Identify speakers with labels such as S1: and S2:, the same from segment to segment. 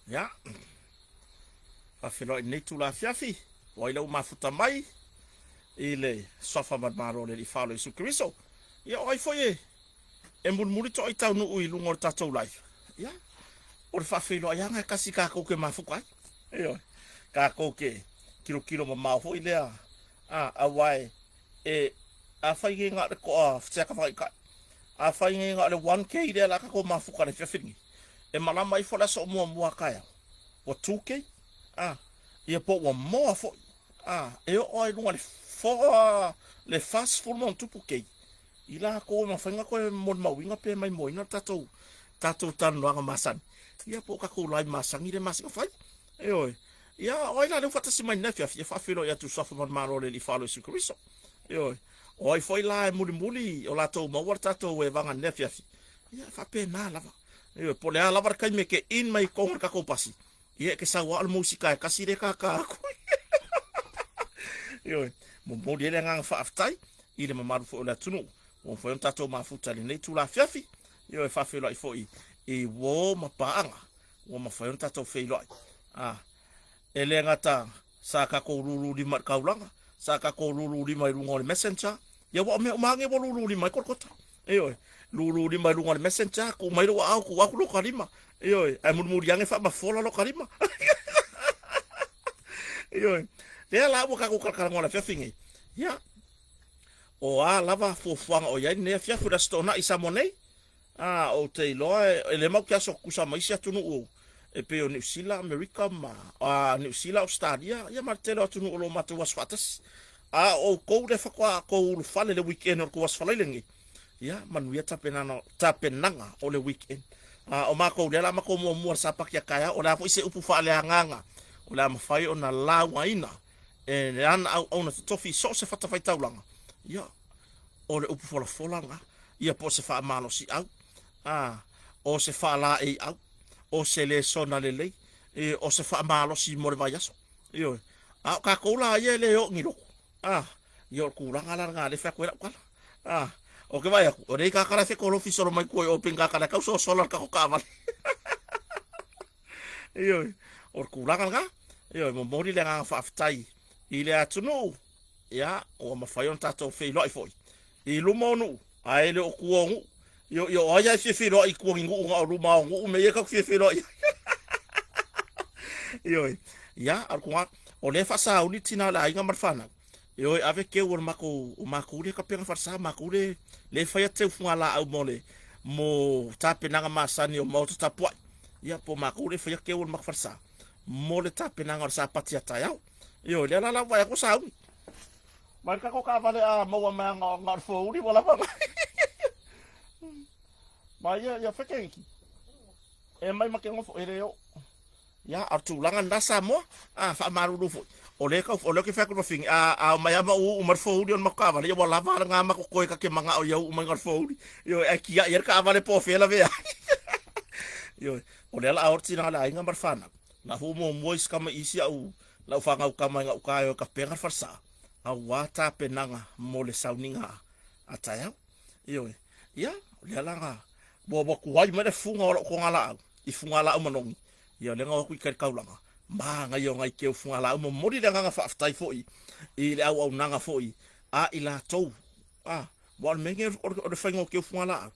S1: Ia, faafeiloai i lenei itula afiafi, ua ai lea ua mafuta mai i le Suafa ma le Malo o le Alii Faaola Iesu Keriso. Ia, o ai foi e e mulimuli toai taunuu i luga o le tatou live, ia, o le faafeiloaiaga e tasi tatou te mafuta ai. Ioe, tatou te tilotilo mamao foi lea, a, aua e, e, afai nei na o le toa feseatafaitai, afai nei na o le 1K lea o le a tatou mafuta i le afiafi lenei, e malama ifo le aso muamua a taeao, ua 2K, a, ia po ua moa foi, a, e oo lava i luga i le 4, le 40 ma ona tupu K, i latou e mafai ona toe molimauina pe maimoaina le tatou tatou talanoaga masani, ia po o tatou live masani lea masina fai. Ioe. Ia, o ai la lea ua faatasi mai i lenei afiafi, e faafeiloai atu i Suafa ma le Malo o le Alii Faaola Iesu Keriso. Ioe. O ai foi la e mulimuli o latou maua le tatou evaga i lenei afiafi, ia e faapena lava. Ioe, po o le a lava le taimi e te in mai i totonu o le tatou pasi, ia e te sau lava o le musika e tasi lea e tata atu. Ioe, momoli ai le agaga faafetai i le mamalu foi o le atunuu ua mafai ona tatou mafuta i lenei itula afiafi. Ioe, faafeiloai foi i uo ma paaga ua mafai ona tatou feiloai. A, e le gata sa tatou lulu lima i le taulaga, sa tatou lulu lima i luga o le messenger, ia ua o mea uma lava nei ua lulu lima ai Kolokota. Ioe, lulu lima i luga o le messenger, tuu mai lou aao, tuu atu lou kalima. Ioe, ae mulimuli ane faamafola lou kalima. Ioe, lea la ua tatou talatalanoa i le afiafi nei. Ia, o a lava fuafuaga o i ai lenei afiafi o le Aso Toonai i Samoa nei? A, ou te iloa e le matou te aso tutusa ma isi atunuu e pei o Niu Sila, Amerika ma a, Niu Sila, Ausetalia, ia ma le tele o atunuu o lo o matou aso faatasi. A o outou lea faatoa outou ulufale i le weekend o le tou aso Faraile lenei, ia manuia tapenana, tapenaga o le weekend. A o matou lea o le a matou muamua i le Sapati a taeao, o le a foi se upu faaleagaga o le a mafai ona laugaina e ana auauna totofi i so o se fatafaitaulaga, ia, o le upu folafola lena, ia po o se faamalosiau, a, o se faalaeiau, o se lesona lelei, e, o se faamalosi mo le vaiaso. Ioe. A o tatou la ia e le oo ni lotu, a, ia o le tulaga la lena lea e fai atu ai lau tala. A, o ke vaai atu, o nei kākala e fekolofi solo mai tua i o pei ni kākala e tausoasola le tatou taavale. Ioe, o le tulaga lena. Ioe, momoli le agaga faafetai i le atunuu, ia, ua mafai ona tatou feiloai foi i luma o nuu, ae le o tua o nuu. Ioe, ia o ai lava e fia feiloai i tua o ni nuu na o luma o nuu mea ia tatou te fia feiloai ai. Ioe, ia, o le tulaga, o lea e faasauni tina o le aiga ma le fanau. Ioe, ave keu o le matou, o matou lea kapega falesa, matou le, le faia teu fugalaau mo le, mo tapenaga masani o maota tapuai. Ia, po o matou le faia keu o le matou falesa, mo le tapenaga o le Sapati a taeao. Ioe, lea la la ua vaai atu o sauni. Mai le tatou taavale a maua mai na o le fouli ua lava. Mai ia, ia feke iki. E mai ma ke ngofo, e le o. Ia, a o le tulaga lena Samoa, a, faamalulu foi, o lea e tau, o lea ou te fai atu i le mafine, a, a omai lava ma uu mai le fouli o le matou taavale, ia ua lava lava lena matou toe ta te manao ia uu mai na o le fouli. Ioe, ae tiai ai le taavale po o fea e lavea ai. Ioe, o lea o le a o le tina o le aiga ma le fanau. O la foi ua muamua isi tama, isi au, lau fanau tama i gauta e o e tapena le falesa, aua tapenaga mo le sauniga a taeao. Ioe, ia, o lea la na, ua, ua tuai mai le fuga o lau togalaau i fugalaau manogi, ia o lea na o atu i tai taulaga, manaia o nai keu fugalaau, momoli le agaga faafetai foi i le auaunaga foi a i latou, a, aua o le mea lenei o le faiga o keu fugalaau,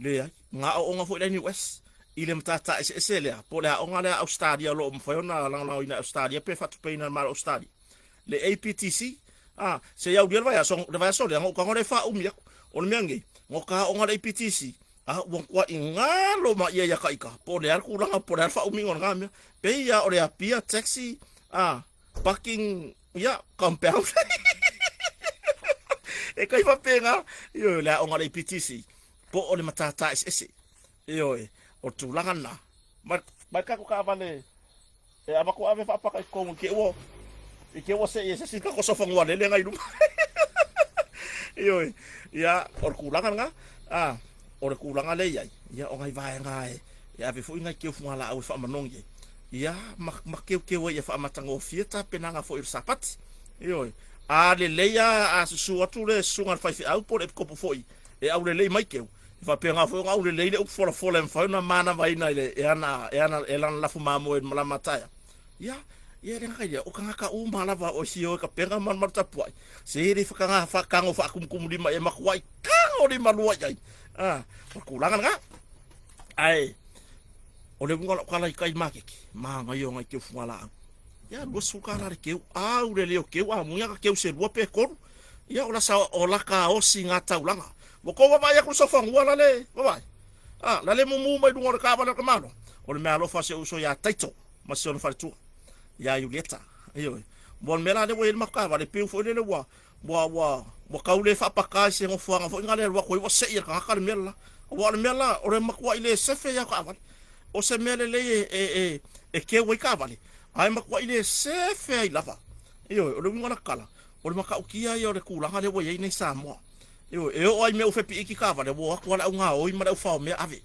S1: leai, na aooga foi le NUS i le matata eseese lea, po o le aoga lea a Ausetalia o lo o mafai ona lagolagoina e Ausetalia pe faatupeina e le Malo o Ausetalia. Le APTC, a, se i aulia le vaiaso, le vaiaso lea, ona ou tago lea e faaumi atu. O le mea nei, na ta aoga le APTC, a ua matuai galo mai ia ia ta ita, po o le a le tulaga, po o le a le faaumiga o lena mea. Pei lava o le Apia Taxi, a, Parking, ia, Compound. E kai faapena, ioe, o le aoga a le APTC, po o le matata eseese. Ioe, o le tulaga lena. Mai, mai tatou taavale E avatu ave faapaka i totonu i te ua i te ua sei e se isi tatou sofanua lele ngai luma. Ioe, ia o le tulaga lena, a o le tulaga lea i ai, ia o nai vaega e e ave foi nai keu fugalaau e faamanogi ai, ia ma ma keukeu ai ia faamatagofie tapenaga foi o le Sapati. Ioe, a lelei lava a susu atu le susuga i le faifeau po o le epikopo foi e aulelei mai keu, E faapena foi ona aulelei le upu folafola e mafai ona manavaina i le e ana e ana e lana lafu mamoe i le malama a taeao. Ia, ia e le gata i lea, o tagata uma lava o e fia o e tapena ma malu tapuai, se le whakanga whakatango whaakumukumu lima e makuai tango lima lua i ai. Ah, o tulaga lena. Ae, o le uiga o lau tala i tai maketi, manaia ona i keu fugalaau. Ia, $20 le keu, au le leo keu, a muia ka keu se lua pe tolu. Ia, o lasa o laka osi ngā taulaga. Ua tou vaavaai atu i le sofanua la le vaavaai. A, la le mumu mai luga o le taavale a le tamaloa. O le mea alofa a si ou uso ia Taito ma si ona faletua ia Iulieta. Ioe. Ua o le mea la lea ua i ai le matou taavale, pei foi lele ua ua ua ua tau le faapaka i se nofoaga foi na le alu atu ai ua sei e le tagata le mea le la. Aua o le mea la, o le matuai le sefe ia o taavale. O se mea lelei e e e e keu ai taavale, ae matuai le sefe ai lava. Ioe, o le uiga o la tala, o le matautia ia o le tulaga lea ua i ai nei Samoa. Ioe, e oo lava i mea ua fepiiki taavale, ua o atu lava le au gaoi ma le au faomea ave.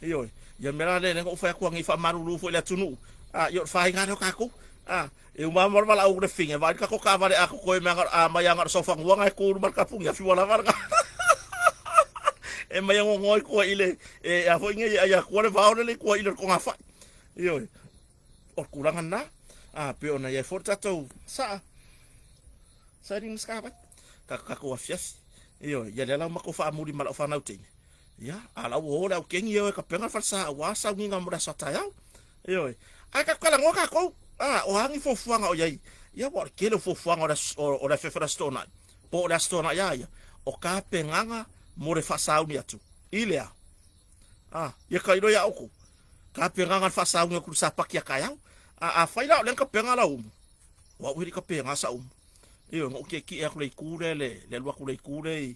S1: Ioe, ia mea la lea lea na ou fai atu ai nei faamalulu foi i le atunuu, a, ia o le faiga lea o tatou. A, e uma lava ma le valaau o le fine, vaai le tatou taavale a totoe mai a mai lava na o le saofanua na e tu i luma o le tapuni, afi ua lava lena. E mai e gogoa i tua i le, e a foi nei e ai atua le vao lele i tua i le togafai. Ioe, o le tulaga lena. A, pei ona i ai foi le tatou saa. Saili ma se vai. Tatou afiafi. Ioe, ia lea la ua matou faamuli ma lau fanau teine. Ia, a la ua o le aukeni e o e tapena le falesa aua sauniga mo le aso a taeao. Ioe. Ae tatou talanoa tatou, a, o a ni fuafuaga o i ai? Ia, aua o le tele o fuafuaga o le o le afiafi o le Aso Toonai, po o le Aso Toonai a ia, o tapenaga mo le faasauni atu i le a? A, ia tailo ia outou, tapenaga le faasauni atu i le Sapati a taeao. A, afai la o lea na tapena lau umu, o au e le i tapena sau umu. Ioe, na ou tietie atu i le itu lea, le, le alu atu i le itu lea i,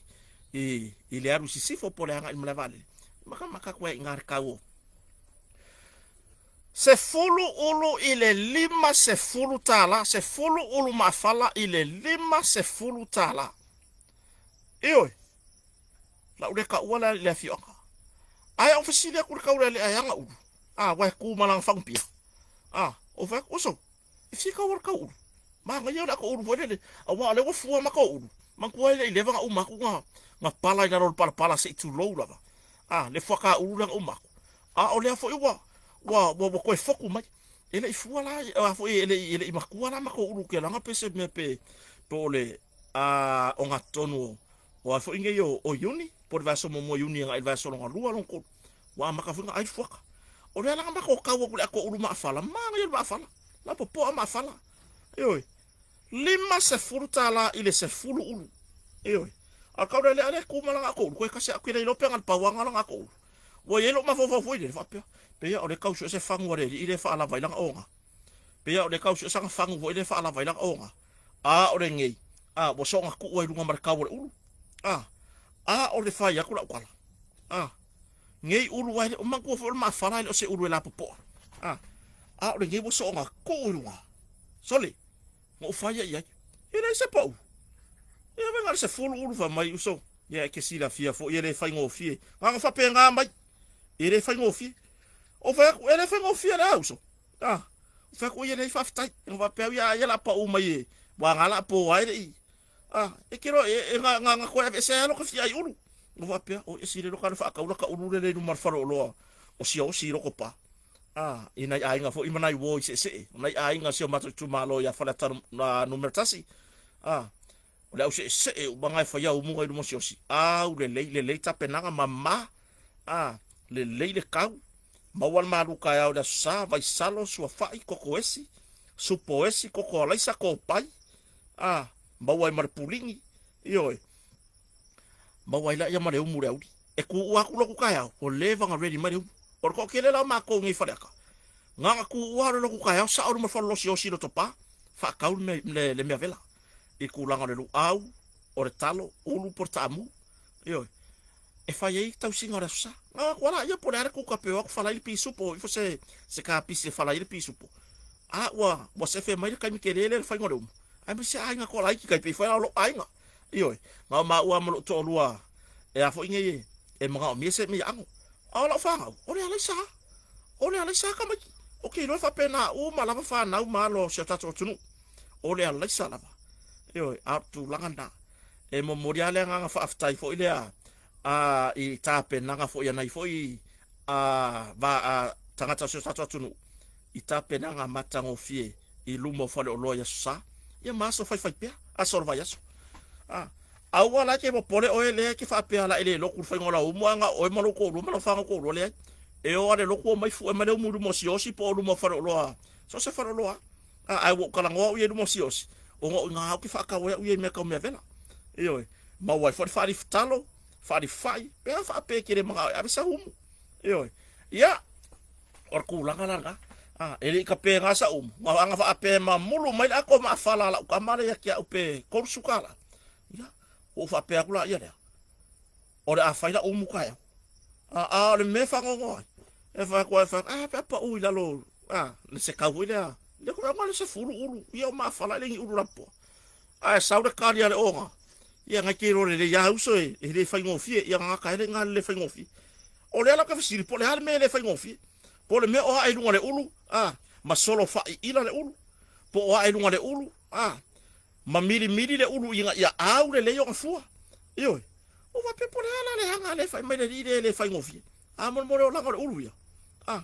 S1: i, i le alu i sisifo po o le agai i le malae vaalele. Makamaka atu ai i ina le tau o 10 ulu i le $50, 10 ulu maafala i le $50. Ioe, lau le taua la i le afioaga. Ae ou fesili atu i le taulealea e ana ulu, a, ua e tu ma lana fagupia. A, ou fai atu, uso, e fia tau o le tau ulu. Manaia o le ato ulu foi lele, aua o lea ua fua ma tou ulu. Manatua e le i leva na uma atu na, na pala i lalo o le palapala se i tulou lava. A, le fuata ulu lea na uma atu. A o lea foi ua, ua, ua, ua toe foku mai. E le i fua la, a foi e le i, e le i matua la matou ulu kelaga pe se mea pe, po o le, a, ogatotonu o, o a foi nei o, o Iuni, po o le vaiaso muamua o Iuni agai i le vaiaso lona lua, lona tolu. Ua amata foi ona ai le fuata. O lea la na matou tau atu i le ato ulu maafala, manaia le maafala, lapopoa maafala. Ioe, $50 i le 10 ulu. Ioe, a o le taulealea lea e tu ma lana ato ulu, toe tasi atu le iloa pe na o le pauaga lana ato ulu. Ua i ai lou mafaufau foi lele, faapea, pei lava o lea e tau sue se fagu a le alii lea e faalava ai lana oga. Pei lava o lea e tau sue sana fagu foi lea e faalava ai lana oga. A o lenei, a, ua soona tuu ai i luga ma le tau o le ulu. A, a o le fai atu lau tala. A, nei ulu ae le o manatua foi o le maafala e le o se ulu e lapopoa. A, a o lenei ua soona tuu i luga. Sole, na ou fai ai i ai. E leai se pau. Ia vai na o le 10 ulu fai mai uso. Ia e te silafia foi e le faigofie. Na ona faapena mai. E le faigofie. Ou fai atu, e le faigofie le a uso. A, ou fai atu, ia leai faafetai. Na faapea au, ia, ia la pau mai e, ua nga la po ai le i. A, e te loa, e, e na, na, na koe aveese ai lo ka fia ai ulu. Na faapea, o e sile lo ka le whaakaula ka ulu lele i luma le fale oloa o sia o si loko pa. A, i nai aiga foi ma nai uo i seesee, o nai aiga o si o matou itumalo ia Faleata numera tasi. A, o le au seesee uma na e faia umuga i luma o siaosi. Au lelei, lelei tapenaga, mama, a, lelei le kau, maua le malu taeao i le aso Sa, vaisalo, suafa'i, kokoesi, supoesi, koko alaisa, kopai, a, maua ai ma le puligi, ioe. Maua ai laia ma le umu i le auli. E tuua atu lotu taeao, ua leva ona ready mai le umu. O le toatele la o matou nei i Faleata, na ona tuua lava o le lotu taeao sao i luma o le falelosiosi i Lotopa, faatau le mea, le mea vela i le tulaga o le luau, o le talo, ulu po o le taamu. Ioe. E fai ai tausiga o le Aso Sa. Na o atu lava laia po o le a le kuka pe o atu falai le pisupo, o ifo se, se kapisi e falai ai le pisupo. A ua, ua sefe mai le taimi tele lea i le faiga o le umu. Aemaise aiga toalaiti tai pei foi la o lou aiga. Ioe, na o maua ma lou toalua e a foi nei e manaomia se mea aano. A o lau fanau, o le alaisa lava. O le alaisa lava tamaiti. Ou te iloa e faapena uma lava fanau ma alo o si o tatou atunuu. O le alaisa lava. Ioe, a o le tulaga lena. E momoli lava le agaga faafetai foi lea a i tapenaga foi a nai foi a va a tagata o si o tatou atunuu i tapenaga matagofie i luma o faleoloa i Aso Sa, ia ma aso faifaipea, aso o le vaiaso. A, aua la e te popole oe lea e te faapea la e le lotu le faiga o lau umu, ae na o oe ma lou toalua ma lau fanau toalua, leai. E o lava i le lotu omai fue mai le umu i luma o siosi po o luma o faleoloa, so o se faleoloa lava. A, ae ua ou talanoa au ia i luma o siosi, ona o i ina ou te faatau ai au ia i mea tau mea vela. Ioe, maua ai foi le faalifutalo, faalifai, pe a faapea e te le manao e ave sau umu. Ioe. Ia, o le tulaga la lena. A, e le i tapena sau umu, na aga faapea e mamulu mai le ato maafala a lau tama lea ia te au pe $30. Ia, ua ou faapea atu la ia lea, o le a fai lau umu taeao. A, a o le mea e faanoanoa ai, e fai atu ai, fai atu, a pe a pau i lalo, a, le se kau foi lea, le ku le 10 ulu, ia o maafala i le ni ulu lapoa. Ae sau le kali a le oga, ia ngai te iloa lelei lava uso e le faigofie, ia gagata ai le iga le faigofie. O lea la ou te fesili, po o le a le mea e le faigofie? Po o le mea o ae i luga o le ulu, a, ma solo faaiila le ulu, po o ae i luga o le ulu, a, ma milimili le ulu ina ia au lelei ona fua. Ioe. Ua faapea po o le a la le aga lea e fai mai le alii lea e le faigofie. A molemole o laga o le ulu ia. A,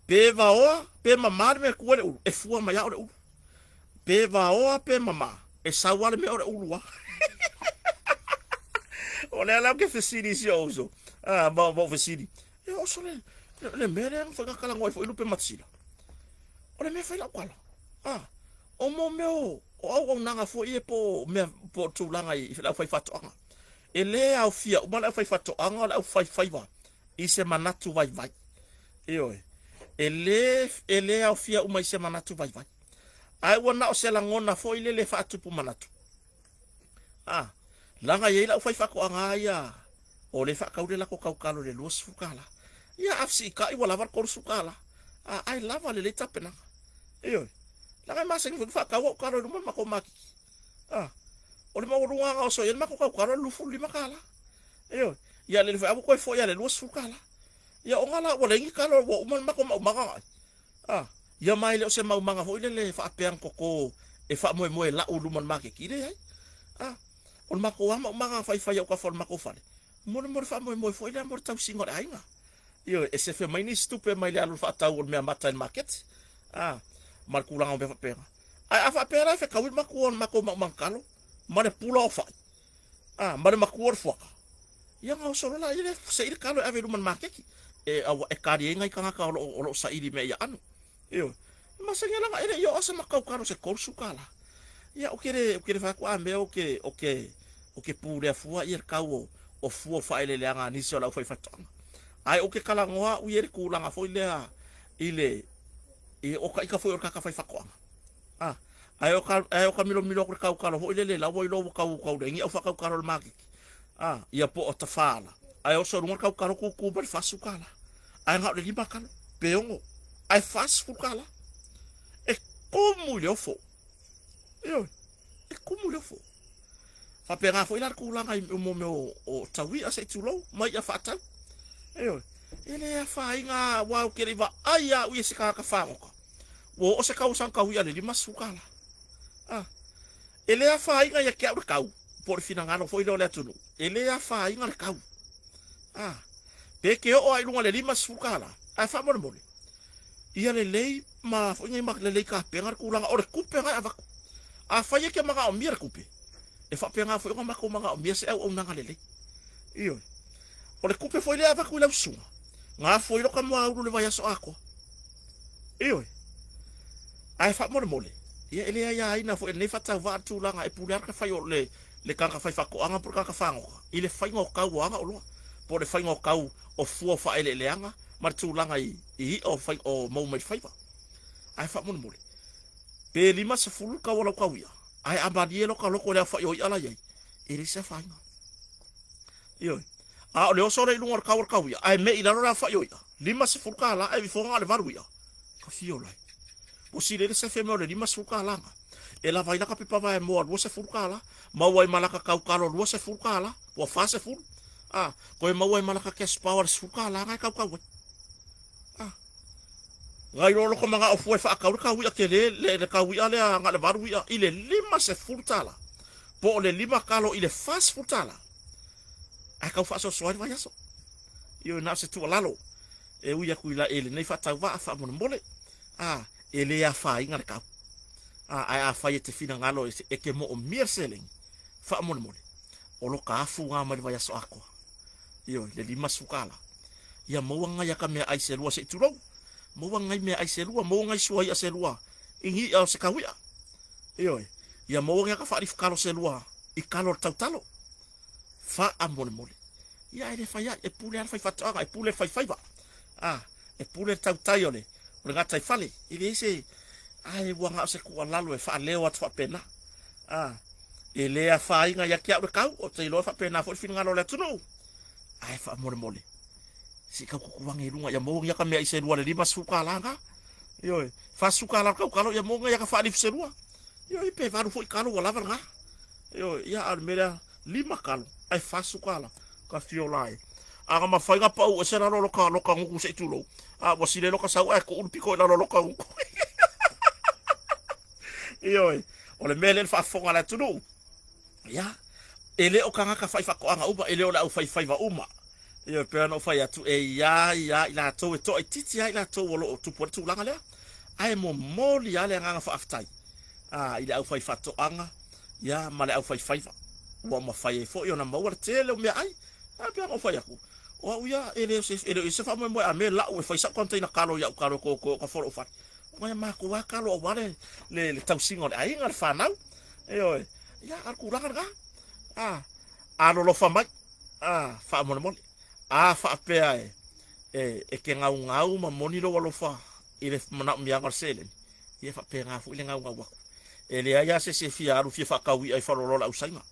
S1: pe vaoa pe mama le mea e tu ai le ulu, e fua mai lava o le ulu. Pe vaoa pe mama, e sau lava le mea o le ulu lava. O lea la ou te fesili i si ou uso, a, ma ou fesili, e oso le, le mea lea na fai talanoa ai foi Lupe Matasila. O le mea e fai lau tala. A, o mo mea o, o auaunaga foi ia po o mea, po o tulaga i le aufaifaatoaga. E le aofia uma le aufaifaatoaga o le aufaifaiva i se manatu vaivai. Ioe. E le, e le aofia uma i se manatu vaivai. Ae ua na o se lagona foi lele e faatupu manatu. A, leaga e i ai le aufaifaatoaga lava ia o lea e faatau le latou tautalo i le $20. Ia a fesiitai ua lava le $30. A, ae lava lelei tapenaga. Ioe. Leaga e masani foi ona faatau au talo i luma o le matou maketi. A, o le maualuga lava na oso i ai le matou tautalo o le $25. Ioe. Ia lele foi lava ua toe foi lava i le $20. Ia ona la ua leai ni talo ua uma le matou maumaga na ai. A, ia ma e le o se maumaga foi lele faapea na toto e faamoemoe lau i luma o le maketi, leai. A, o le matou lava maumaga na faifai i autafa o le matou fale, mo le mo le faamoemoe foi lea mo le tausiga o le aiga. Ioe, e sefe mai nisi tupe mai le alu faatau o le meamata i le maketi, a, ma le tulaga o mea faapena. Ae a faapea la e fetaui le matua o le matou maumaga talo ma le pula o fai, a, ma le matua o le fuata, ia ona oso loa lea lea saili talo e ave i luma o le maketi, e, aua, e kali ai nai tagata o lo o, o lo o saili mea ia anu. Ioe. E masani lava laga e le i oo se matou talo se $30. Ia ou te le, ou te le fai atu a mea ou te, ou te, ou te pulea fua ia le kau o, o fua o faaeleeleaga a nisi o le aufaifaatoaga. Ae ou te talanoa au ia i le tulaga foi lea i le, i, o ta ita foi o le tagata faifaatoaga. A, ae o ka, ae o ka milomilo atu i le tautalo foi lele la ua iloa ua tau, tau leai ni au faatautalo i le maketi. A, ia po o tafala. Ae oso i luga le tautalo tutu mai le $40. Ae na o le 5 talo, pe 6, ae $40. E tumu i le ofo. Ioe, e tumu i le ofo. Faapena foi la le tulaga i mo mea o, o taui'a se i tulou, ma i'a faatau. Ioe, e le afaina aua ou te le i vaai lava au ia i se tagata fagota ua oo se tausaga taui'a i le $50. A, e le afaina ia te au le tau, po o le finagalo foi lea o le atunuu, e le afaina le tau. A, pe te oo lava i luga i le $50, ae faamolemole, ia lelei ma foi nei ma lelei tapena le tulaga o le tupe na e avatu. Afai e te manaomia le tupe, e faapena foi ona matou manaomia se auaunaga lelei. Ioe. O le tupe foi lea e avatu i lau susuga, gafua ai lota muaulu i le vaiaso atoa. Ioe. Ae faamolemole, ia e le aiaina foi e lenei faatauvaa le tulaga e pule lava le fai o le le tagata faifaatoaga po o le tagata fagota i le faiga o tau o ana oloa, po o le faiga o tau o fua o faaeleeleaga ma le tulaga i i'a o fai o maua mai le faiva. Ae faamolemole, pe 50 le tau o lau tau i'a, ae a malie lota loto i le aofai o i'a la i ai, e leai se afaina. Ioe. A o le oso lea i luga o le tau o le tau i'a, ae me i lalo le aofai o i'a, $50 ae ifoga na o le 8 i'a, ka fia ola ai. Ua sili ai le sefe mai o le $50 na. E lava ai laka pepa vaemoa $20, maua ai ma laka tautalo $20, ua 40, a, toe maua ai ma laka cash power le $10 na e tautau ai. A, nai lo loko manao fua e faatau le tau i'a tele, le, le tau i'a lea na o le 8 i'a i le $50, po o le 5 talo i le $40. Ae tau faasoasoa ai le vaiaso. Ioe, na o se tuualalo e ui atu i la i lenei faatauvaa faamolemole, a, e le afaina le tau. A, ae afai e te finagalo e te moomia le seleni, faamolemole, o loka afu na mai le vaiaso atoa. Ioe, le $50. Ia maua nai ata meaai se lua se i tulou. Maua nai meaai se lua, maua nai sua i'a se lua i ni i'a o se taui'a. Ioe, ia maua ni ata faalifu talo se lua i talo o le tautalo. Faamolemole. Ia e le fai ai, e pule lava le faifaatoaga, e pule le faifaiva. A, e pule le tautai o le o le gataifale. E leai se ae ua na o se tuualalo e faaleo atu faapena. A, e le afaina ia te au le tau, ou te iloa e faapena foi le finagalo o le atunuu. Ae faamolemole, se i tau tutu ane i luga ia maua ni ata meaai se lua i le $50 na. Ioe, $40 le tautalo ia maua ni ata faalifu se lua. Ioe, pe valu foi talo ua lava lena. Ioe, ia a o le mea lea, lima talo ae $40, ka fiola e. A na mafai na pau ese lalo o loka, loka gutu se i tulou. A ua sile loka sau ae tuu le pito i lalo o loka gutu. Ioe, o le mea lea le faafofoga a le atunuu. Ia, e le o tagata faifaatoaga uma, e le o le aufaifaiva uma. Ioe, pei ona ou fai atu, e i ai lava i latou e toaitiiti lava i latou o lo o tupu ai le tulaga lea. Ae momoli lava le agaga faafetai i le aufaifaatoaga ia ma le aufaifaiva ua mafai ai foi ona maua le tele o meaai. Ae pei ona ou fai atu, o au ia e le o se, e le o i ai se faamoemoe a me lau e fai sau container kalo i au kalo e totoe o ka folo ou fale. O nai a matou lava kalo aua le, le, le tausiga o le aiga, le fanau. Ioe, ia, a o le tulaga lena. A, alolofa mai, a, faamolemole. A faapea e, e, e te gaugau ma moni lou alofa i le manaomiaga o le seleni, ia e faapena foi le gaugau atu. E leai lava se isi e fia alu fia faatau i'a i faleoloa o le ausaina.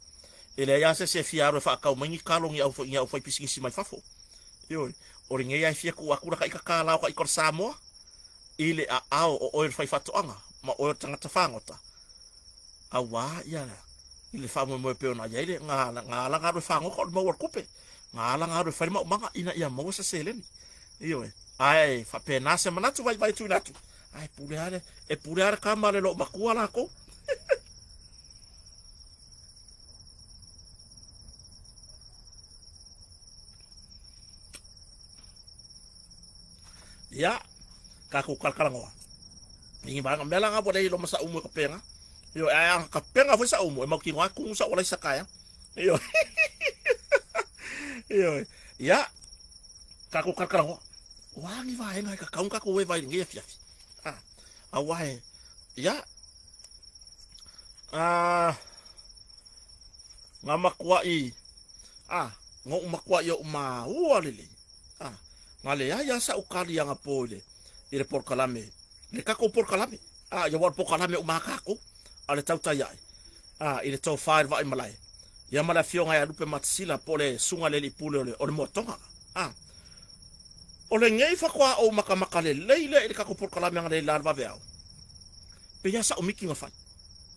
S1: E leai lava se isi e fia alu e faatau mai ni talo ni au, ni aufaipisinisi mai fafo. Ioe, o lenei lava e fia tuu atu lata ita $1 o ta ita o le Samoa i le aao o oe o le faifaatoaga ma oe o le tagata fagota, auā ia i le faamoemoe pei ona i ai le, na, na ala ona alu e fagota o le maua o le tupe, na ala ona alu e fai le maumaga ina ia maua se seleni. Ioe, ae faapena se manatu vaivai e tuuina atu, ae pule lava le, e pule lava le tama a le loomatua latou. Ia, tatou talatalanoa. I ni vaega mea la na ua le iloa ma sa umu e kapega. Ioe, ae a kapega foi sa umu, e mautinoa e kumu sa ualaisa taeao. Ioe. Ioe. Ia, tatou talatalanoa. O a ni vaega e tatau ona tatou eva ai i lenei afiafi? Ah, aua e, ia, ah, na matuai, ah, na ou matuai ou maua lelei. Ah, na leai lava sa'u kali anapo i le, i le polokalame, le tatou polokalame. Ah, ia aua o le polokalame uma a tatou, a o le tautai a'e, ah, i le tofa i le vaaimalae, ia ma le afioga ia Lupe Matasila po o le susuga i le alii pule o le, o le Moatoga. Ah, o lenei faatoa ou matamata lelei lea i le tatou polokalame analeila a le vaveao. Pei lava sa'u miki na fai.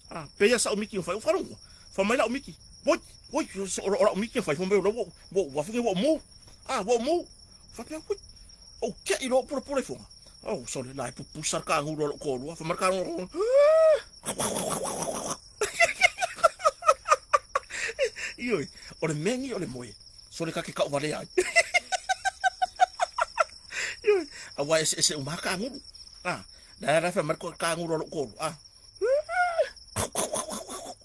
S1: Ah, pei lava sa'u miki na fai. Ua faalogo, fai mai la'u miki, Oi, oi, o la'u miki na fai, fai mai o lea ua, ua, ua, ua, ua mu. Ah, ua mu. Faapea, ui, ou ke'i loa ou pulapula ifoga. Oh, sole, la e pupusa le kagulu a lou toalua. Fai mai le kagulu, Ioe, o le mea lenei o le moe, sole ta te tauvalea ai. Ioe, aua e eseese uma lava kagulu. Ah, la la fai mai le kagulu a lou toalua. Ah,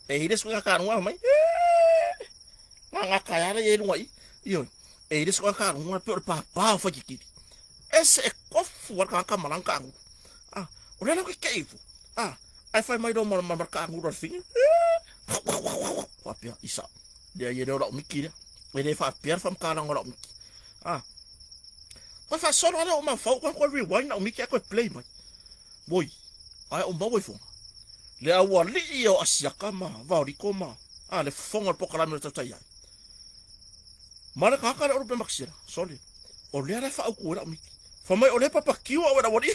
S1: e i le suiga kagulu mai. Gagata ai lava ia i luga i i. Ioe, e i le suiga kagulu pei o le papa o Faititili. Ese e kofu lava le tagata ma lana kagulu. Ah, o lea la ou te kei ifo. Ah, ae fai mai loa ma, ma, ma le kagulu a le fine. Faapea, isa, leai e le o lau miki lea. E le faapea le faamatalaga o lau miki. Ah, koe faasolo lea o mafaufau, koe koe rewind lau miki ae koe play mai. Oi, ae ou maua ifoga. Le aualii ia o Asiaka ma Vaoliko ma, a, le fofoga o le polokalame o le tautai ai. Ma le tagata lea o Lupe Makisela, sole, o lea la e faautu ai lau miki. Fai mai o lea e papakiu au e le aualii.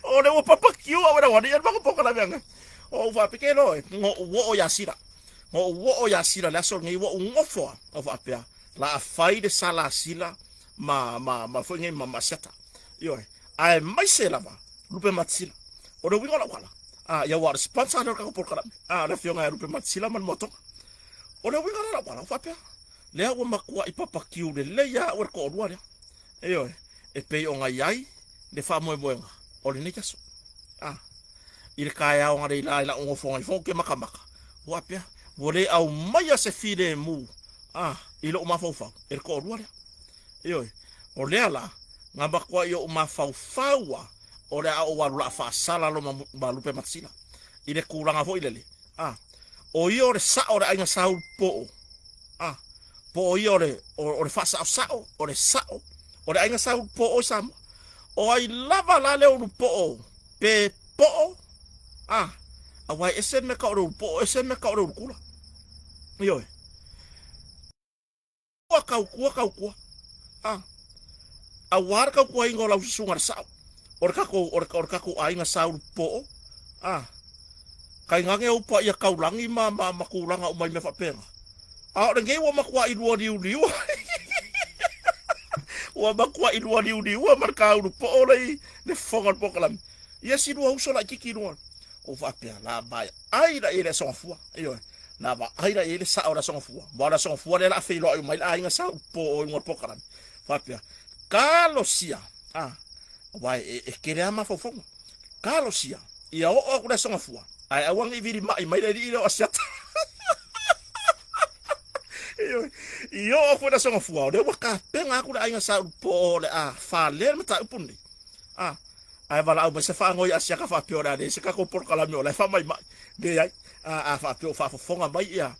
S1: O lea ua papakiu au e le aualii, e le matou polokalame aga. O ou faapea, ke loa e, na ou oo ia Sila. Na ou oo ia Sila le aso lenei, ua ou nofo lava, ou faapea, la a fai le sala a Sila ma, ma, ma foi nei ma, ma Asiata. Ioe, aemaise lava Lupe Matisila. O le uiga o lau tala, a, ia aua o le sponsor lea o le tatou polokalame, a, o le afioga ia Lupe Matisila ma le Moatoga. O le uiga la lau tala, ua faapea, lea ua matuai papakiu lelei lava au e le toalua lea. Ioe, e pei ona i ai le faamoemoega o lenei aso. A, i le taeao analeila i lau nofoga ifo ou te matamata, ua faapea, ua le aumaia se filemu, a, i lou mafaufau e le toalua lea. Ioe, o lea la, na matuai ou mafaufau lava, o le a ou alu laa faasala loma ma Lupematasila, i le tulaga foi lele, a, o ia o le sao o le aiga Saulu po o, a, po o ia o le, o, o le faasaosao, o le sao o le aiga Saulu po o i Samoa. O ai lava la le ulu poo, pe poo, a, aua e ese le mea tau o le ulu poo, ese le mea tau o le ulu kula. Ioe. Ua tautua, tautua. A, aua le tautuaina o lau susuga le sao, o le tatou, o le, o le tatou aiga Saulu poo, a, tainane ou paia taulagi ma, ma, ma tulaga uma i mea faapena. A o lenei ua matuai lua liuliua. Ua matuai lua liuliua ma le kaulu poo le i le fofoga o le polokalame. Ia si lua uso laititi i luga. Ou faapea, la vae ai la i le aso gafua. Ioe, la vaai la i le sao o le aso gafua. Ma o le aso gafua lea la a feiloai uma ai le aiga sa upo o i luga o le polokalame. Faapea, talosia, a, aua e, e tele lava mafaufauga. Talosia, ia oo atu le aso gafua, ae aua ne i vilima'i mai le alii lea o Asiata. Ioe, i oo atu i le aso gafua, o lea ua tapena atu le aiga sa upo o le a falea le mataupu lenei. A, ae valaau mai se faanoi asiaka faapea o le a leai se tatou polokalame o la e faamaimai. Leai, a, a faapea o faafofoga mai ia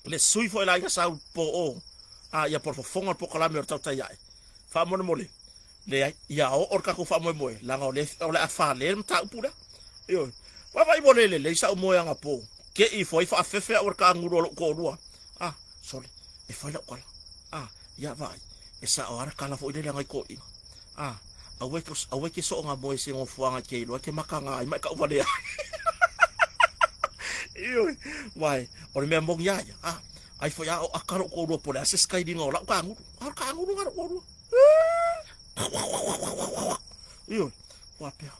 S1: le sui foi la aiga sau po o, a, ia po o le fofoga o le polokalame o le tautai ae. Faamolemole, leai, ia oo le tatou faamoemoe, leaga o le, o le a fale le mataupu lea. Ioe. Vaavaai ua le lelei sau moe anapo, te i ifo ai faafefe au e le taagulu a lou toalua. A, sole, e fai lau tala. A, ia vaai, e sao lava le tala foi lele a nai toeaiina. A, aua e te, aua e te soona moe i se nofoaga e te iloa e te mataga ai ma e tauvalea ai. Ioe, uae, o le mea moni lava ia, a, ai foi a o aka lou toalua po o le a se sikailiga o lau tagulu. A o le tagulu lena a lou toalua. Ioe, ua pea,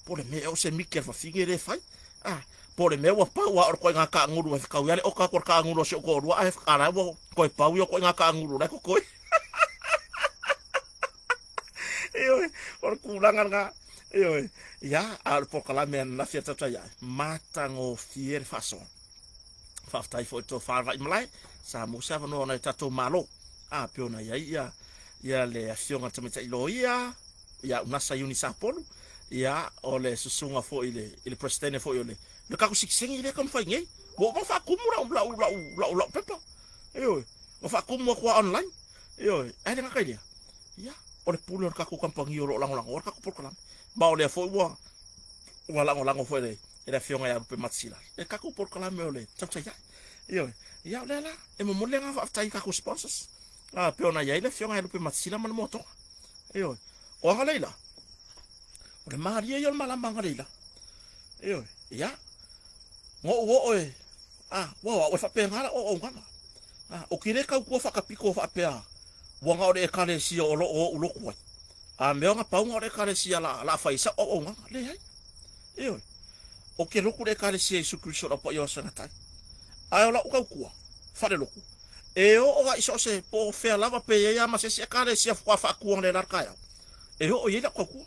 S1: po o le mea ea o se miki a le fafine lea e fai. A, po o le mea ua pau lava o le ituaiga taagulu e fetau ai le oka atu o le taagulu a si ou toalua ae a la ua toe pau ia ituaiga taagulu la e totoe. Ioe, o le tulaga lena. Ioe, ia, a o le polokalame ananafi a tautai ae, matagofie le faasoa. Faafetai foi i le tofa Vaimalae, sa maua se avanoa o nai o tatou Malo. A, pei ona i ai ia, ia le afioga i le tamaitai loia, ia Unasa Iuni Sapolu, ia, o le susuga foi i le, i le Peresetene foi o le, le tatou sitiseni lea e taumafai nei. Ua uma ona faatumu lau, lau, lau, lau, lau pepa. Ioe, ua faatumu atu lava online. Ioe, ae le gata i lea, ia, o le pule o le tatou kamupani o lo o lagolagoa le tatou polokalame. Ma o lea foi ua, ua lagolago foi e le, e le afioga ia Lupe Matasila le tatou polokalame o le tautai ae. Ioe, ia o lea la, e momoli le agaga faafetai i tatou sponsors. A, pei ona i ai le afioga ia Lupe Matasila ma le Moatoga. Ioe, o Agaleila, o le malie ia o le malama Agaleila. Ioe, ia, na ou oo e, a, ua o au e faapena lau auaunaga. A, ou te le tautua faakapito faapea, ua na o le Ekalesia o lo o ou lotu ai. A mea ona pau na o le Ekalesia la, la fai ai sau auaunaga. Leai. Ioe. Ou te lotu i le Ekalesia Iesu Keriso o le Au Paia o Aso e Gata ai. Ae o lau tautua, faalelotu, e oo lava i so o se po o fea lava pe i ai lava ma se isi Ekalesia faatoa faatu analeila i le taeao, e oo i ai lau tautua.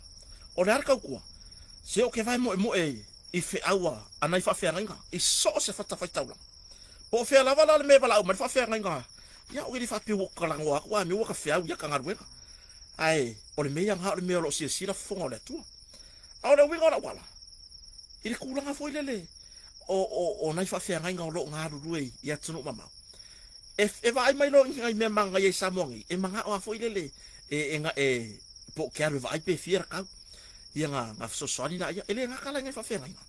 S1: O le a le tautua? Se ou te vae moemoe i feau a nai faafeagaiga i so o se fatafaitaulaga. Po o fea lava la le mea e valaau mai le faafeagaiga, ia ou e le faapea ua ou talanoa atu a mea ua ka feau ia ka galuega. Ae o le mea ia na o le mea o lo o silasila fofoga o le Atua. A o le uiga o lau ala, i le tulaga foi lele o, o, o nai faafeagaiga o lo o galulue i atunuu mamao, e, e vaai mai loa i nai mea manaia i Samoa nei, e manao lava foi lele e, e, e, po o ke alu e vaai pe fia rakau. Ia na, na fesoasoani laia. E le gata la i nai faafeagaiga,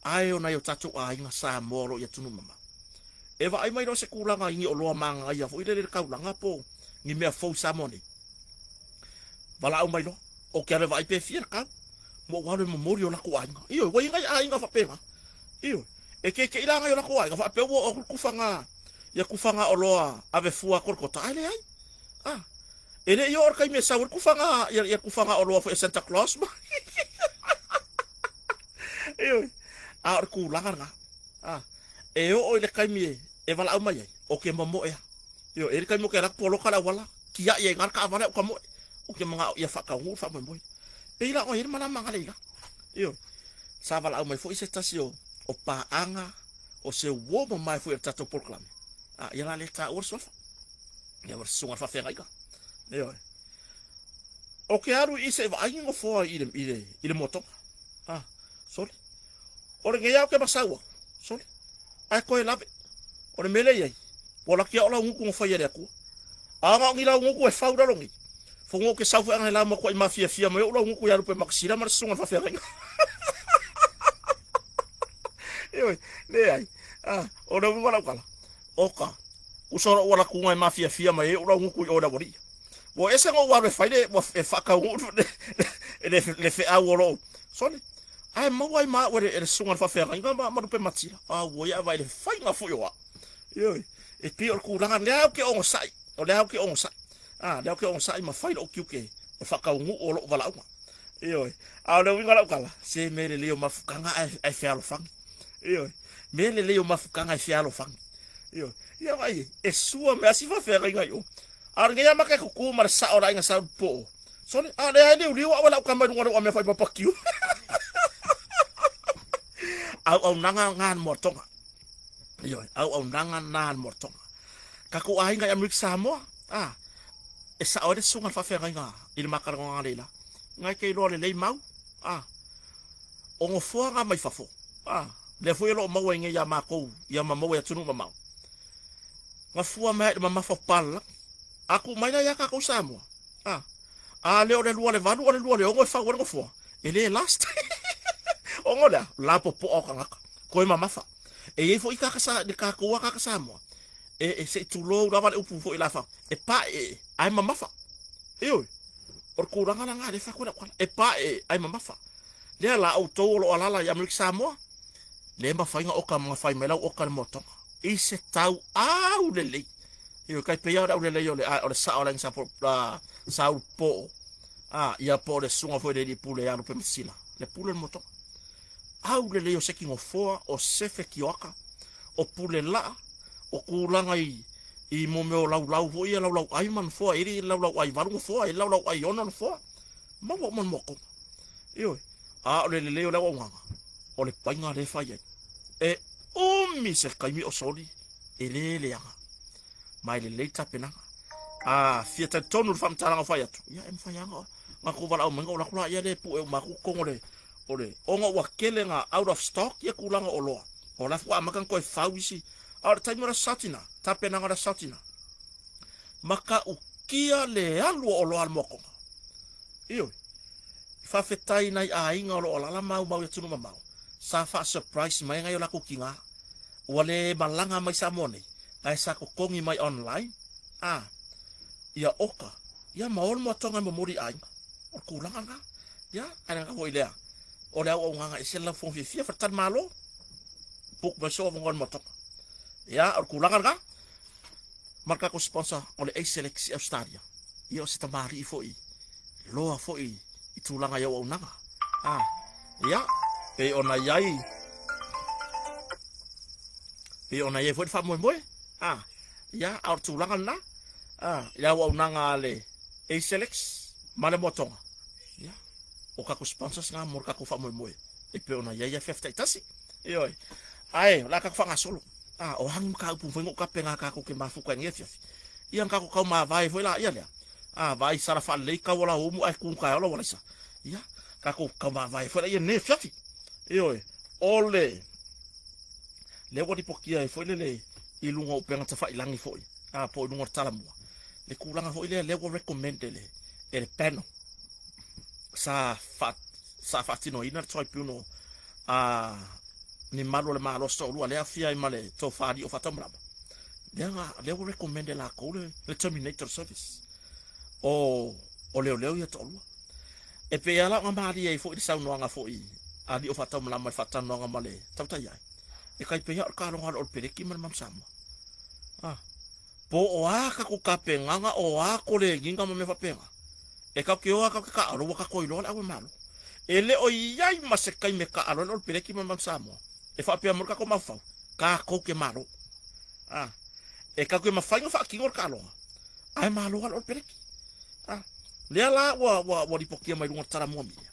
S1: ae o nai o tatou aiga Samoa o lo o i atunuu mamao. E vaai mai loa se tulaga i ni oloa manaia foi lele i le taulaga po o ni mea fou i Samoa nei, valaau mai loa, ou te alu e vaai pe fia rakau. Ua ou alu e momoli o latou aiga. Ioe, ua i ai nai aiga faapena. Ioe, e kekeʻi la nai o latou aiga faapea ua oo atu le tufaga, ia tufaga oloa ave fua a Kolokota, ae leai. Ah, e le i oo le taimi e sau ai le tufaga, ia, ia tufaga oloa foi a Santa Claus ma. Ioe, a o le tulaga lena. Ah, e oo i le taimi e, e valaau mai ai, Ou te momoe lava. Ioe, e i ai le taimi ou te alu atu poloka le auala, tiai ai i ina le taavale ae ou tamoe. Ou te manao ia faataunuu le faamoemoe. Pei la ona i ai le malama a Galeila. Ioe, sa valaau mai foi se tasi o paaga, o se uo mamae foi o le tatou polokalame, a ia la lea e taua le suafa. Ia ma le susuga i le faafeagaiga. Ioe. Ou te alu i i se i vaai ni nofoa i le, i le, i le moatoga. Ah, sole. O lenei lava ou te masau atu, sole. Ae toe lave. O le mea lea e i ai, ua laki lava o laugutu na faia e le Atua. A na o ni laugutu e fau i lalo nei, fono ou te sau foi analeila matuai mafiafia mai ou laugutu ia Lupe Makasila ma le susuga i le faafeagaiga. Ioe, leai. Ah, o le uiga o lau tala, oka, uso lou alatuga e mafiafia mai ai ou laugutu i o i le aualii. Ua ese ona ou alu e fai le, ua e faataunuu le, le, le feau o lou, sole, ae maua ai ma au e le, e le susuga i le faafeagaiga ma, ma Lupe Matila. Auoi a vaai i le faiga foi o au. Ioe, e pei o le tulaga lea ou te onosai, o lea ou te onosai. A, lea ou te onosai ma fai lou tiute o le faataunuu o lou valaauga. Ioe, a o le uiga o lau tala, se mea lelei o mafutaga ae, ae fealofani. Ioe, mea lelei o mafutaga e fealofani. Ioe, ia vaai, e sua mai lava si faafeagaiga i o. A o lenei lava ma te tutu ma le sao o le aiga Saulu po. Sole, a o lea e liuliu au e lau tama i luga o le uamea fai papakiu. Auaunaga na a le Moatoga. Ioe, auaunaga na a le Moatoga. Tatou aiga i Amerika Samoa, a, e sao ai le susuga i le faafeagaiga i le ma talanoaga nei la. Ngai te iloa lelei mau, a, o nofoa na mai fafo, a, lea foi o lo o maua i nei ia matou, ia ma maua i atunuu mamao. Gafua mai i le mamafa o palalagi. A tuu mai la ia tatou Samoa, a, a le o le 2 i le 8 o le 2 i le 6 e fau ai le nofoa, e le last. Ona o le a? Lapopoa o tagata, toe mamafa. E i ai foi tagata sa, le tatou lava tagata Samoa, e, e se i tulou lava le upu foi la fa, e paeee ae mamafa. Ioe, o le tulaga la lena lea e fai atu ai lau tala, e paeee ae mamafa. Lea la outou o lo o alaala i Amerika Samoa, le mafai ona oka ma fai mai lau oka i le moatoga i se tau aulelei. Ioe, tai pei lava o le aulelei o le, o le sao o le aiga sa, Saulu Poo, a, ia po o le susuga foi i le alii pule ia Lupe Masila, le pule o le moatoga. Aulelei o se kinofoa, o se fetioaka, o pule laa, o tulaga i, i mo mea o laulau foi ia, laulau ai ma nofoa, e i ai laulau ai valu nofoa, e i ai laulau ai ono nofoa, maua uma le moatoga. Ioe, a o le lelei o le auaunaga, o le paiga lea e fai ai. E umi se taimi o soli, e le leaga. Ma e lelei tapenaga. A fia talitonu i le faamatalaga o fai atu, ia e mafai lava ona tou valaau mai ona ou alu atu laia lea e pue uma atu totonu o le, o le, ona ua tele na out of stock ia tulaga o oloa. O la faatoa amata ona toe fau isi. A o le taimi o le Aso Satina, tapenaga o le Aso Satina, matautia le alu o oloa a le moatoga. Ioe. Faafetai i nai aiga o lo o alaala maumau i atunuu mamao sa faa-surprise mai nai o latou tina ua le malaga mai Samoa nei ae sa totogi mai online a ia oka ia ma o le moatoga e momoli i aiga. O le tulaga lena. Ia, ae leaga foi lea o le auaunaga e ese le laufofoga fiafia faletalimalo book mai soo avanoa i le moatoga. Ia, o le tulaga lena. Ma le tatou sponsor o le Acelex i Australia. Ia o se tamalii foi loa foi i tulaga i auaunaga. Ah, ia, pei ona i ai pei ona i ai foi le faamoemoe. Ah, ia, a o le tulaga lena. Ah, i le auaunaga a le Acelex ma le Moatoga. Ia, o tatou sponsors na mo le tatou faamoemoe e pei ona i ai afiafi taitasi. Ioe. Ae, o le a tatou faagasolo. A, o a ni mataupu mafai ona ou tapena tatou te mafuta i lenei afiafi? Ia, na tatou tau mavae foi laia lea. A, vaai sala faalelei tau o lauumu ae tu taeao lau alaisa. Ia, tatou tau mavae foi laia i lenei afiafi. Ioe, o le lea ua lipotia ai foi lele i luga o upega tafailagi foi, a, po o i luga o le Talamua, le tulaga foi lea lea ua recommend e le, e le panel sa fa, sa faatinoina le tribunal a ni malu o le Malo se toalua lea afia ai ma le tofa alii o Faataumalama, lea na, lea ua recommend e latou le, le terminate o le service o, o leoleo ia toalua. E pei lava la ona malie ai foi le saunoaga foi a alii o Faataumalama i le faatalanoaga ma le tautai ai, e tai pei lava o le taloga o le Peleki ma le Manu Samoa. Ah. Po o a tatou tapenaga, o a koleniga ma mea faapena, e tatou te o lava tatou te taaalo ua tatou iloa le au e malo. E le o i ai ma se taimi e taaalo ai le Olo Peleki ma le Manu Samoa e faapea mai lo tatou mafaufau, tatou te malo. A. E tatou te mafai ona faatino le taaloga, ae malo lava o le peleki. A, lea la ua, ua, ua lipotia mai luga o le Talamua Media,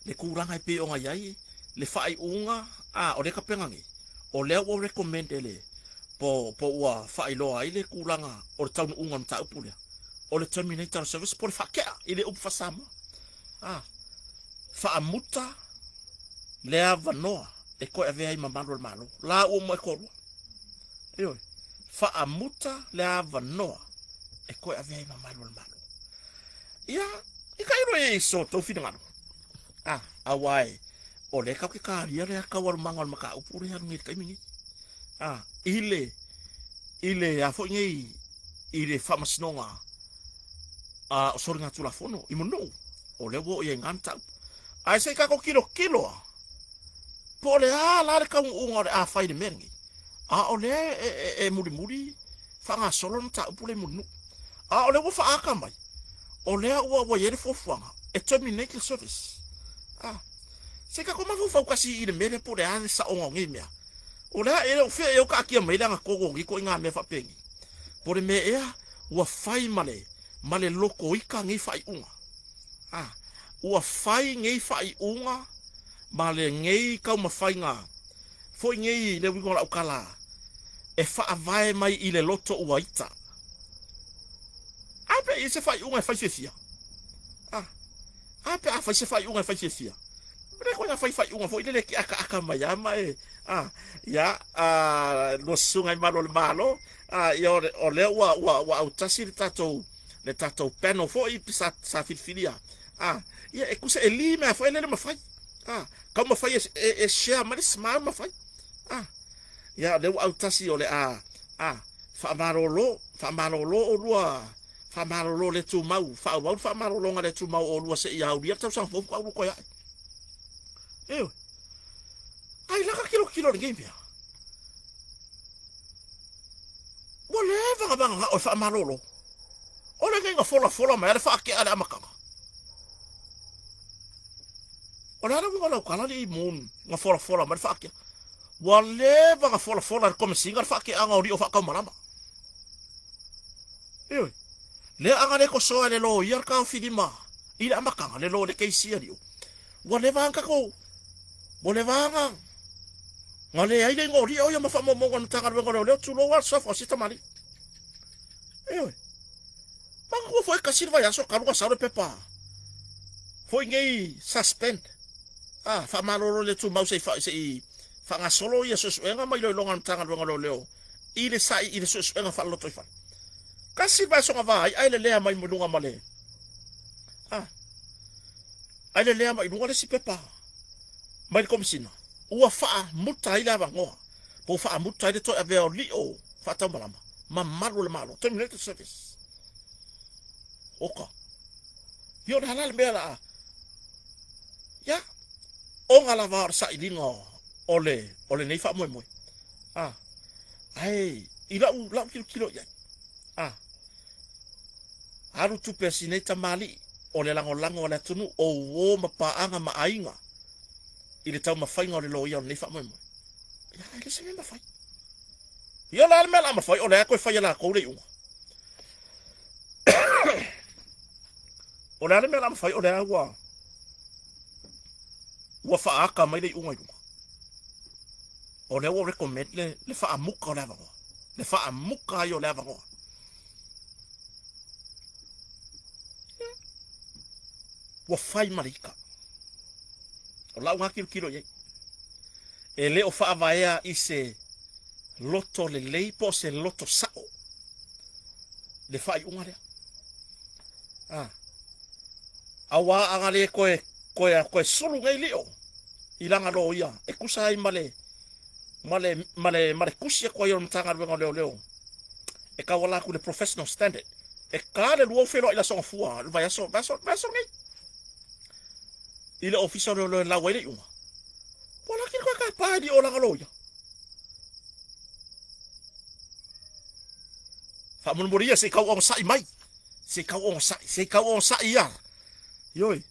S1: le tulaga e pei ona i ai le faaiuga, a, o lea e tapena nei, o lea ua recommend e le, po, po ua faailoa ai le tulaga o le taunuuga o le mataupu lea, o le terminate o le service po o le faatea i le upu faa-Samoa. A, faamuta le avanoa e toe avea ai ma malu o le Malo. La ua uma e toalua. Ioe, faamuta le avanoa e toe avea ai ma malu o le Malo. Ia, i ka ilo e so tou finagalo. Ah, aua e, o lea tatou te talia le taualumaga o le mataupu lea alu nei i le taimi nei. Ah, i le, i le a foi nei, i le faamasinoga a o soligatulafono i Manuu, o lea ua oo i ai ngā mataupu. Ae se i tatou tilotilo lava, po o le a la le taunuuga o le a fai i le mea lenei, a o lea e, e, e mulimuli faagasolo le mataupu lea i Mulinuu. A o lea ua faaata mai, o lea ua, ua i ai le fuafuaga e terminate le service. Ah, se i tatou mafaufau tasi i le mea lea po o le a le saoga o nei mea. O le a e le o fea ea o taatia mai le agatonu o nei ituaiga mea faapenei. Po o le mea ea ua fai ma le, ma le lotoita nei faaiuga. Ah, ua fai nei faaiuga ma lenei taumafaiga foi nei le uiga o lau tala e faavae mai i le loto ua ita. A pe i se faaiuga e fai fiafia? Ah, a pe a fai se faaiuga e fai fiafia? Le koe na fai faaiuga foi lele ke akaaka mai a ma e ah, ia ah, lua susuga i malu o le Malo, ah, ia o lea ua, ua, ua autasi le tatou le tatou panel foi sa, sa filifilia. Ah, ia e kusa e li mea foi lele mafai. Ah, kau mafai e, e, e share mai le smile mafai. Ah, ia lea ua autasi o le a, ah, faamalolo, faamalolo olua, faamalolo le tumau, faaauau le faamalologa le tumau o olua seia aulia le tausaga fou faatoa ulu toe ae. Ioe. Ai laka kilokilo i lenei mea. Ua leva ona mananao e faamalolo. O lenei na folafola mai a le faatea i le amataga. O le a le uiga o lau tala alii Moon na folafola mai le faatea? Ua leva ona folafola e le Komesina le faateaga o lio faataumalama. Ioe. Lea aga le tosoa e le loia le taofilima i le amataga, le lo le keisi a lio. Ua leva ona tatou, ua leva ona na leai le igoa o lio ia ma faamaumauga a le Matagaluega o Leoleo, tulou lava le suafa o si tamalii. Ioe. Manatua foi tasi le vaiaso talu ona sau le pepa foi nei suspend. Ah, faamalolo le tumau se i se i faagasolo ia suesuega ma iloiloga a le Matagaluega o Leoleo i le sai i le suesuega faalolotoifale. Tasi le vaiaso na va ai ae lelea mai luga ma le ah, ae lelea mai luga le isi pepa mai le Komesina ua faamuta ai le avanoa po ua faamuta ai le toe avea o lio faataumalama ma malu o le Malo, terminated service. Oka. Ia o le a la le mea la a. Ia, oga lava o le sailiga o le, o lenei faamoemoe. Ah, ae i lau, lau tilotilo i ai. Ah, alu tupe a si nei tamalii o le lagolago a le atunuu o uo ma paaga ma aiga i le taumafaiga o le loia o lenei faamoemoe. Ia, e le se mea mafai. Ia o le a le mea o le a mafai, o le a toe fai e latou le iuga. O le a le mea o le a mafai, o le a ua ua faaata mai le iuga i luga. O lea ua recommend le, le faamuka o le avanoa. Le faamuka ai o le avanoa. Ua fai ma le ita. O lau lena tilotilo i ai. E le o faavaea i se loto lelei po o se loto sao le faaiuga lea. Ah. Auā a le toe, toe, toe sulu nei lio i lana loia e tusa ai ma le, ma le, ma le, ma le tusi atu ai o le Matagaluega o Leoleo e tauala atu i le Professional Standard. E ta le lua o feiloai i le Aso Gafua, le vaiaso, vaiaso, vaiaso nei. I le Ofisa o Leoleo e lau ai le iuga. Ua laki le toe tapa e lio o lana loia. Faamolemole ia se i tau onosai mai. Se i tau onosai, se i tau onosai ia. Ioe.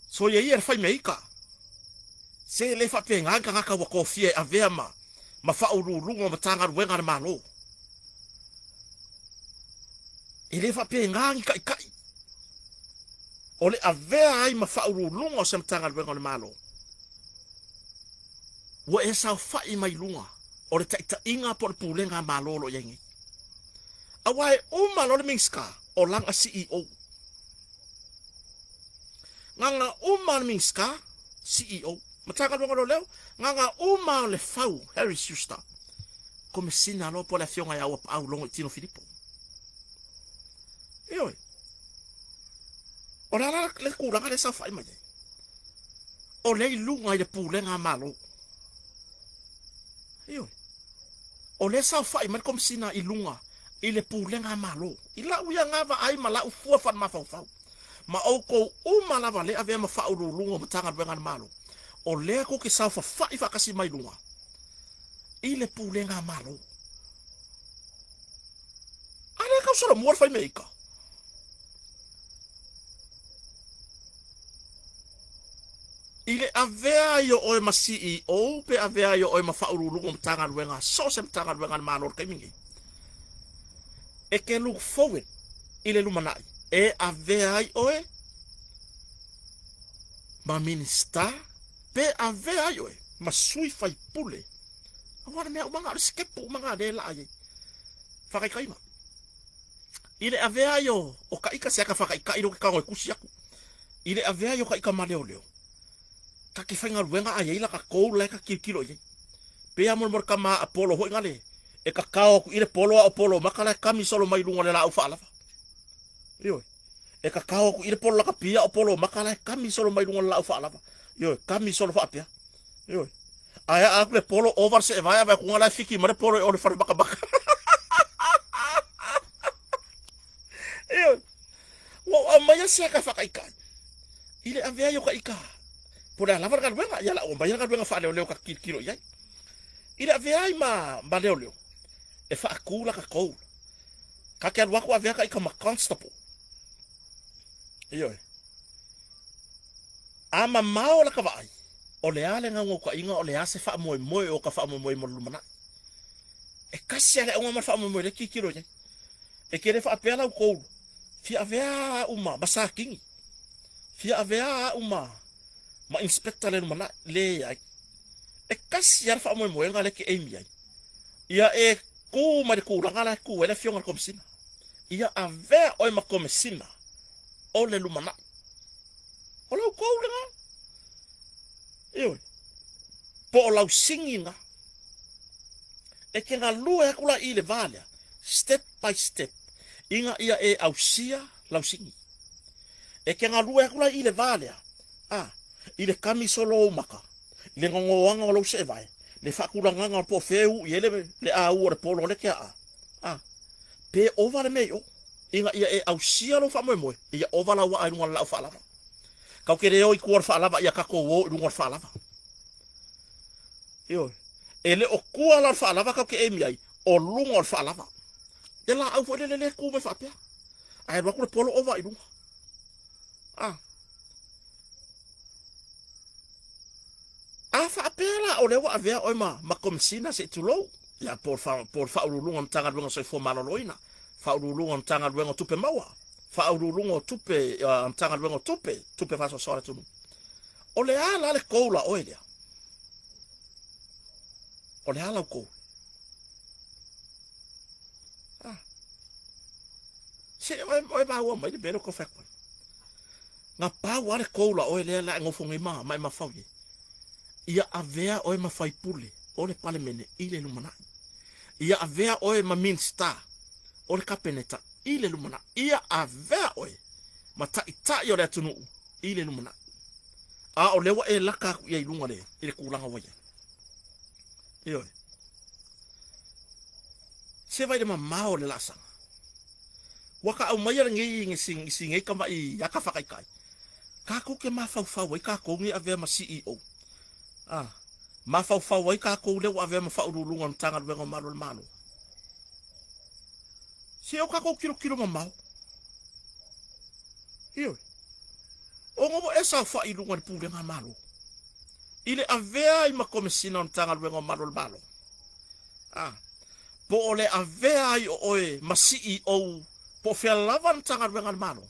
S1: Soia ia le fai mea ika. Se le faapena ni tagata ua tofia e avea ma, ma faauluuluga o Matagaluega a le Malo. E le faapena ni taitai o le avea ai ma faauluuluga o se Matagaluega o le Malo. Ua e saofai mai luga o le taitaiga po o le pulega a Malo o lo o i ai nei. Aua e uma loa le Minisita o lana CEO. Gana uma le Minisita, CEO, Matagaluega o Leoleo, gana uma le Fau, Harry Schuster, Komesina loa po o le Afioga ia Auapaau Logoitino Filipo. Ioe. O le a la le tulaga lea e saofai mai ai? O lea i luga i le pulega a Malo. Ioe. O lea e saofai mai le Komesina i luga i le pulega a Malo. I lau ia na vaai ma lau fua faale-mafaufau, ma outou uma lava lea avea ma faauluuluga o Matagaluega a le Malo, o lea tou te saofafai faatasi mai luga i le pulega a Malo. A lea tau solomua le fai mea ika. I le avea ai o oe ma CEO pe avea ai o oe ma faauluuluga o Matagaluega, so o se Matagaluega a le Malo i le taimi lenei, e te look forward i le lumanai e avea ai oe ma Minisita pe avea ai oe ma sui faipule. Aua le mea uma na o le sitepu uma na lea e laa ai. Faataitaiga. I le avea ai o, o ka ika se aka whakaikai ro ke tago e kusi aku. I le avea ai o ka ika ma leoleo. Ka ke whaingaluega ai ai la ka kou la e ka kilkilo i ai. Pea mo mo ka ma a polo hoi ngale. E ka kao aku i le polo a o polo maka la e kami solo mai lunga le la au whaalava. Ioe. E ka kao aku i le polo la ka pia o polo maka la e kami solo mai lunga le la au whaalava. Ioe, kami solo whaapea. Ioe. Ae aa aku le polo ova le seevae a vae la e fiki ma le polo e o le fale makamaka. Ioe. Ua ou aumaia se aka e whakaikai. I le avea ai o ka ika. Po le a lava le galuega, ia la ou aumaia le galuega faaleoleo ka kilokilo i ai. I le avea ai ma, ma leoleo, e faatu la ka kou. Ka te alu atu avea ka ika ma constable. Ioe. A mamao la ka vaai, o le a le gaugaukaiga, o le a se faamoemoe o ka faamoemoe mo le lumanai. E kasi a le auga ma le faamoemoe le kikilo i ai. E ke le faapea lau kou, fia avea au ma, ma sakini, fia avea au ma, ma inspector le lumanai, leai. E kasi a le faamoemoega le ke aim i ai. Ia e ku mai le kulaga la e ku ai le afioga i le Komesina. Ia avea oe ma Komesina o le lumanai. O lau kou lena. Ioe. Po o lau sigi na. E ke galue aku la i le va lea, step by step, ina ia e ausia lau sigi. E ke galue aku la i le va lea, a, i le kamisolo o ou maka, i le gogoaga o lou seevae, le faakulagaga o le po o fea e uu i ai le, le au o le polo le ke aa, a, pe ova le mea i o, ina ia e ausia lou faamoemoe, ia ova lau waa i luga o le laau faalava. Kau ke le o i tua o le faalava, ia tatou o i luga o le faalava. Ioe. E le o tua la o le faalava kau ke emi ai, o luga o le faalava. Le laau foi lele le tu mai faapea. Ae alu atu le polo ova i luga. A. A faapea la o lea ua avea oe ma, ma Komesina se i tulou, ia po o le, po o le Faauluuluga o Matagaluega o Soifua Maloloina, Faauluuluga o Matagaluega o Tupe Maua, Faauluuluga o Tupe, uh, Matagaluega o Tupe, Tupe Faasoasoa a le atunuu. O le a la le goal a oe lea? O le a lau goal? Ah. Se oe, oe maua mai le mea lea o tau fai atu ai. Na pau lava le goal a oe lea la e nofo nei ma, ma e mafau i ai. Ia avea oe ma faipule o le Palemene i le lumanai. Ia avea oe ma Minista o le Kapeneta i le lumanai. Ia avea oe ma taitai o le atunuu i le lumanai. A o lea ua e laka atu i ai i luga le, i le tulaga ua i ai. Ioe. Se vai le mamao o le laasaga. Ua ka aumaia lenei i si nei tamaʻi aka faataitai, tatou te mafaufau ai tatou nei avea ma CEO. A, mafaufau ai tatou lea ua avea ma Faauluuluga o le Matagaluega o Malu o le Malo. Se o tatou tilotilo mamao. Ioe. Ona ua e saofai i luga i le pulega a Malo. I le avea ai ma Komesina o le Matagaluega o Malu o le Malo. A, po o le avea ai o oe ma CEO po o fea lava le Matagaluega a le Malo,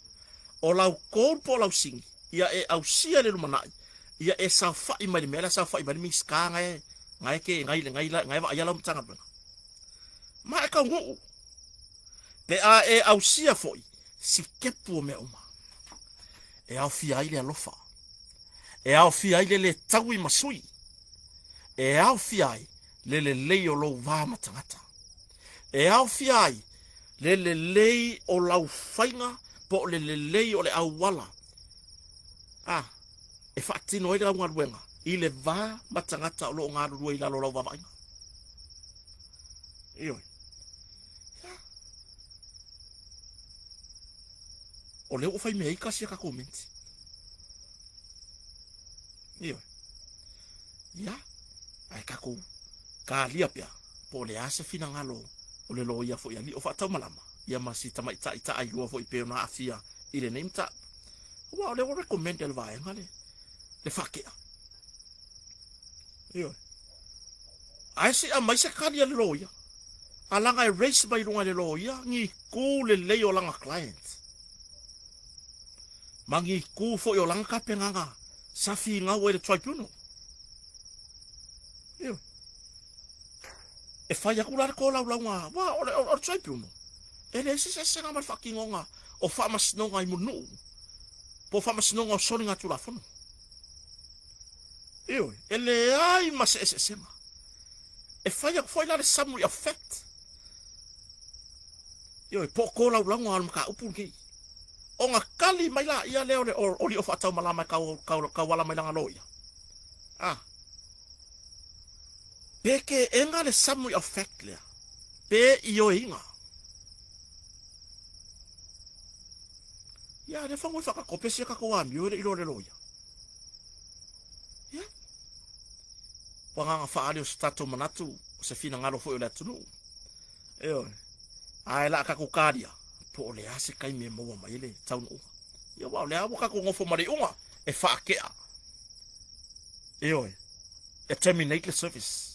S1: o lau goal po o lau sini, ia e ausia i le lumanai, ia e saofai mai le mea lea saofai mai le Minisita na e, na e ke, na, na, na e vaaia lau Matagaluega. Ma e taunuu. Pe a e ausia foi sikepu o mea uma. E aofia ai le alofa. E aofia ai le le taui ma sui. E aofia ai le lelei o lou va ma tagata. E aofia ai le lelei o lau faiga po o le lelei o le auala a e faatino ai lau galuega i le va ma tagata o lo o galulue i lalo o lau vaavaaiga. Ioe. O lea ua fai mea ika sia tatou menti. Ioe. Ia, ae tatou talia pea po o le a se finagalo o le loia foi a Lio Faataumalama, ia ma si tamaitai taailua foi pei ona aafia i lenei mataupu. Aua o lea ua recommend e le vaega le, le faatea. Ioe. Ae se i aumai se tali a le loia, a laga e raise mai luga i le loia ni itu lelei o lana client ma ni itu foi o lana tapenaga sa finau ai le tribunal. Ioe. E fai atu la le tolaulauga, aua o le, o le tribunal, e leai se eseesega ma le faatinoga o faamasinoga i Mulinuu po o faamasinoga o soligatulafono. Ioe, e leai ma se eseesega. E fai atu foi la le summary of fact. Ioe, po o tolaulauga o le mataupu lenei. Ona tali mai laia lea o le o Lio Faataumalama e tauala mai lana loia. Ah. Pe keena le summary of fact lea, pe ioeina. Ia, lea fagu e whakakope sia tatou amio e le iloa le loia. Ia. Ua agaga faaali o se tatou manatu, o se finagalo foi o le atunuu. Ioe. Ae la tatou talia, po o le a se taimi e maua mai ai le taunuuga. Ia aua o lea ua tatou nofo ma le iuga e faatea. Ioe. E terminate le service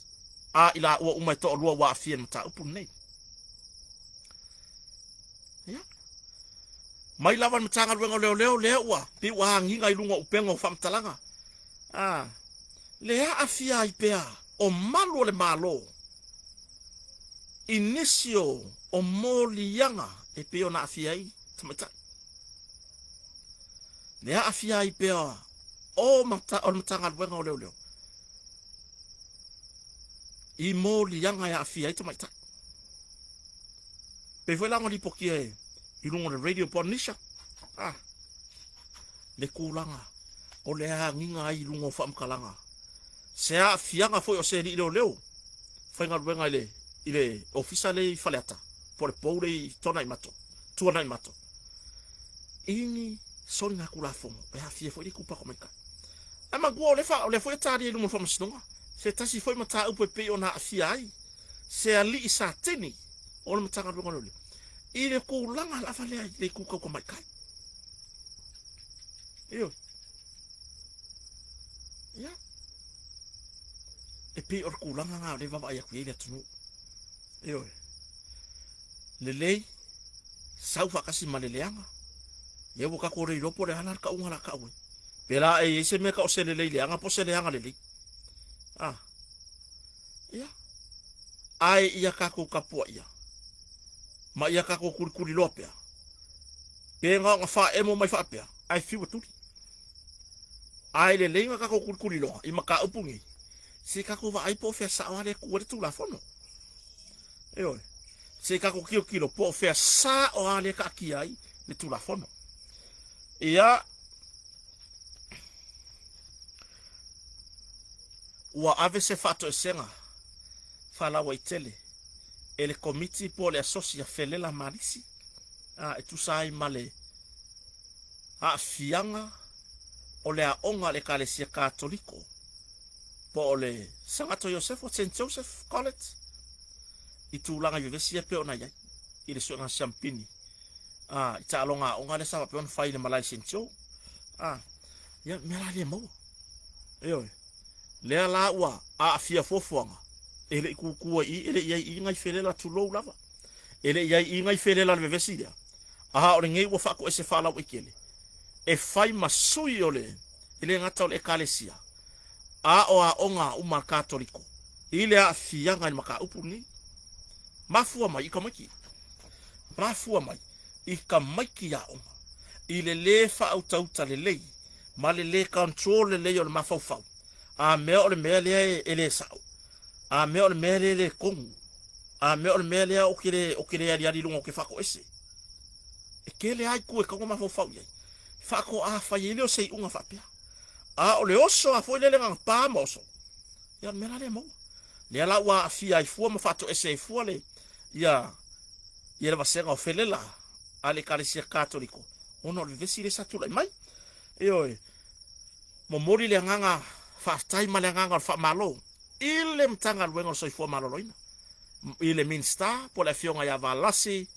S1: a i laua uma e toalua ua aafia i le mataupu lenei. Ia. Mai lava le Matagaluega o Leoleo lea ua pei ua agiga i luga o upega o faamatalaga. A, le aafia ai pea o malu o le Malo i nisi o, o moliaga e pei ona aafia ai tamaitai. Le aafia ai pea o, mata, o le Matagaluega o Leoleo i moliaga e aafia ai tamaitai. Pei foi la ona lipotia e, i luga o le radio po o Nisha, ah, le tulaga o le agiga ai i luga o faamatalaga. Se aafiaga foi o se alii leoleo faigaluega i le, i le ofisa lea i Faleata, po o le pou lea i Tuanaimato, Tuanaimato, i ni soligatulafono e aafia foi le itupa tamaitai. Ae manatua o lea, fa, o lea foi e talia i luma o le faamasinoga se tasi foi mataupu e pei ona aafia ai se alii satini o le Matagaluega o Leoleo i le tulaga lava lea i le itu tau tamaitai. Ioe. Ia. E pei o le tulaga lena o lea e vaavaai atu i ai le atunuu. Ioe. Lelei, sau faatasi ma le leaga. Ia ua tatou le iloa po o le a la le tauga o le a tau ai. Pe la e i ai se mea e tau o se lelei leaga po o se leaga lelei. Ah. Ia. Ae ia tatou tapuaia ma ia tatou kulikuliloa pea. Pe na ona faaemo mai faapea, ae fiu e tuli. Ae lelei na tatou kulikuliloa i mataupu nei, se i tatou vaai po o fea sao a le tu ai le Tulafono. Ioe. Se i tatou tilotilo po o fea sao a le taatia ai le Tulafono. Ia, ua ave se faatoesega faalauaitele e le Komiti po o le Asosi a Felela Malisi a e tusa ai ma le aafiaga o le aoga a le Ekalesia Katoliko po o le Sagato Iosefo, Saint Joseph College, i tulaga i vevesi ia pei ona i ai i le suega siampini a i taaloga aoga lea sa faapea ona fai i le malae Saint Joe. A, ia mea la le maua. Ioe. Lea la ua aafia fuafuaga. E le i kukua i i, e le i i ai i i nai felela, tulou lava. E le i i ai i i nai felela a le vevesi lea. A o lenei ua faatoese faalauaitele, e fai ma sui o le, e le gata o le Ekalesia, a o aoga uma a le Katoliko i le aafiaga i le mataupu lenei. Mafua mai i tamaiti. Mafua mai i tamaiti aoga i le lē faautauta lelei ma le lē control lelei o le mafaufau. A mea o le mea lea e lē sa'o, a mea o le mea lea e lē tonu, a mea o le mea lea ou te lē, ou te lē aliali i luga ou te faatoese. E tele lava itu e tatau ona mafaufau i ai, faatoa fai ai lea o se iuga faapea. A o le oso lava foi lele na ona pa ma oso, ia o le mea la lea e maua. Lea la ua aafia ai fua ma faatoese ai fua le, ia, ia le vasega o felela a le Ekalesia Katoliko ona o le vevesi lea sa tulai mai. Ioe, momoli le agaga faafetai ma le agaga o le faamalo i le Matagaluega o le Soifua Maloloina, i le Minisita po o le Afioga ia Valasi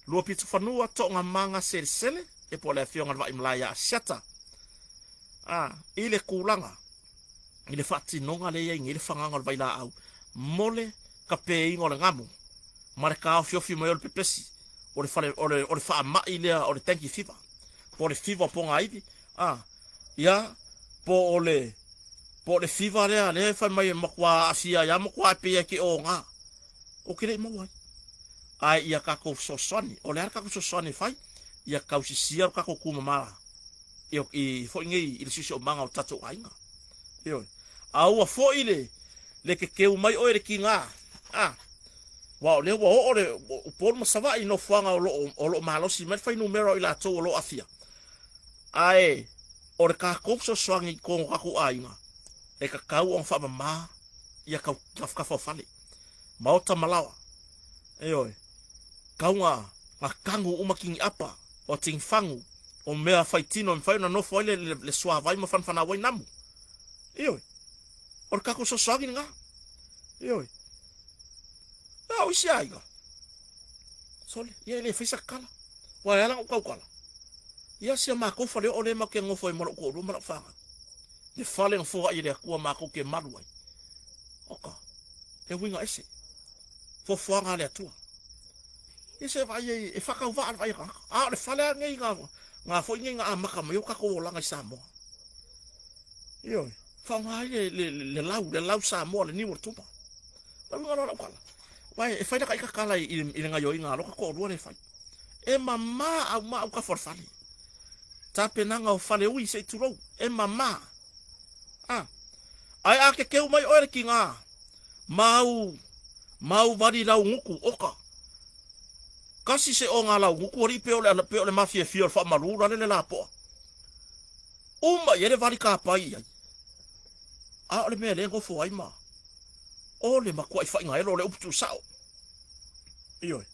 S1: Luapitofanua Toogamaga Selesele e po o le Afioga i le Vaimalae ia Asiata, a, i le tulaga i le faatinoga lea e i ai nei le fagaga o le vailaau mo le tapeina o le gamu ma le taofiofi mai o le pepesi o le fale o le o le faamai lea o le dengue fever po o le fever o pogaivi a ia po o le po o le fever lea lea e fai mai e matua aafia ai lava matua e pei e te oga ou te le i maua ai. Ae ia tatou fesoasoani, o le a le tatou fesoasoani e fai? Ia tausisia lo tatou tumama i, i foi nei i le siosiomaga o tatou aiga. Ioe. A ua foi le, le kekeu mai oe le tiga, a, aua o lea ua oo le Upolu ma Savaii i nofoaga o lo o, o lo o malosi mai le fuainumera o i latou o lo o aafia. Ae o le tatou fesoasoani i totonu o tatou aiga, e tatau ona faamama ia tafatafa o fale, maota ma laoa. Ioe. Tatau ona tanu uma tiniapa, o tinifagu, o mea faitino e mafai ona nofo ai le, le, le suavai ma fanafanau ai namu. Ioe. O le tatou fesoasoani lena. Ioe. A o isi aiga, sole, ia e le fai sa tala. Ua e ala ona ou tautala. Ia si a matou fale oo lea matou te nofo ai ma lou toalua ma lau fanau. Le fale na foai e le Atua matou te malu ai. Oka, he uiga ese. Fuafuaga a le Atua. Ia se vaai ai, e faatauvaa le vaai a tagata. A o le fale lava lenei na, na foi nei na amata mai ai o tatou olaga i Samoa. Ioe, faaaoga ai le, le, le, le lau, le lau Samoa, le niu o le tuma. O le uiga lena o lau tala. Aua e fai lata ita tala i, i le gaioiga a lota toalua lea e fai. E mama au ma autafa o le fale. Tapenaga o fale ui se i tulou. E mama. A. Ae a kekeu mai oe le tiga, ma au, ma au vali laugutu, oka. Kasi se oga laugutu alii pe o le, pe o le mafiafia o le faamalu lale le lapoa. Uma i ai le vali kapai i ai. A o le mea lea e nofo ai ma, o le matuai faigaelo o le upu tuusao. Ioe.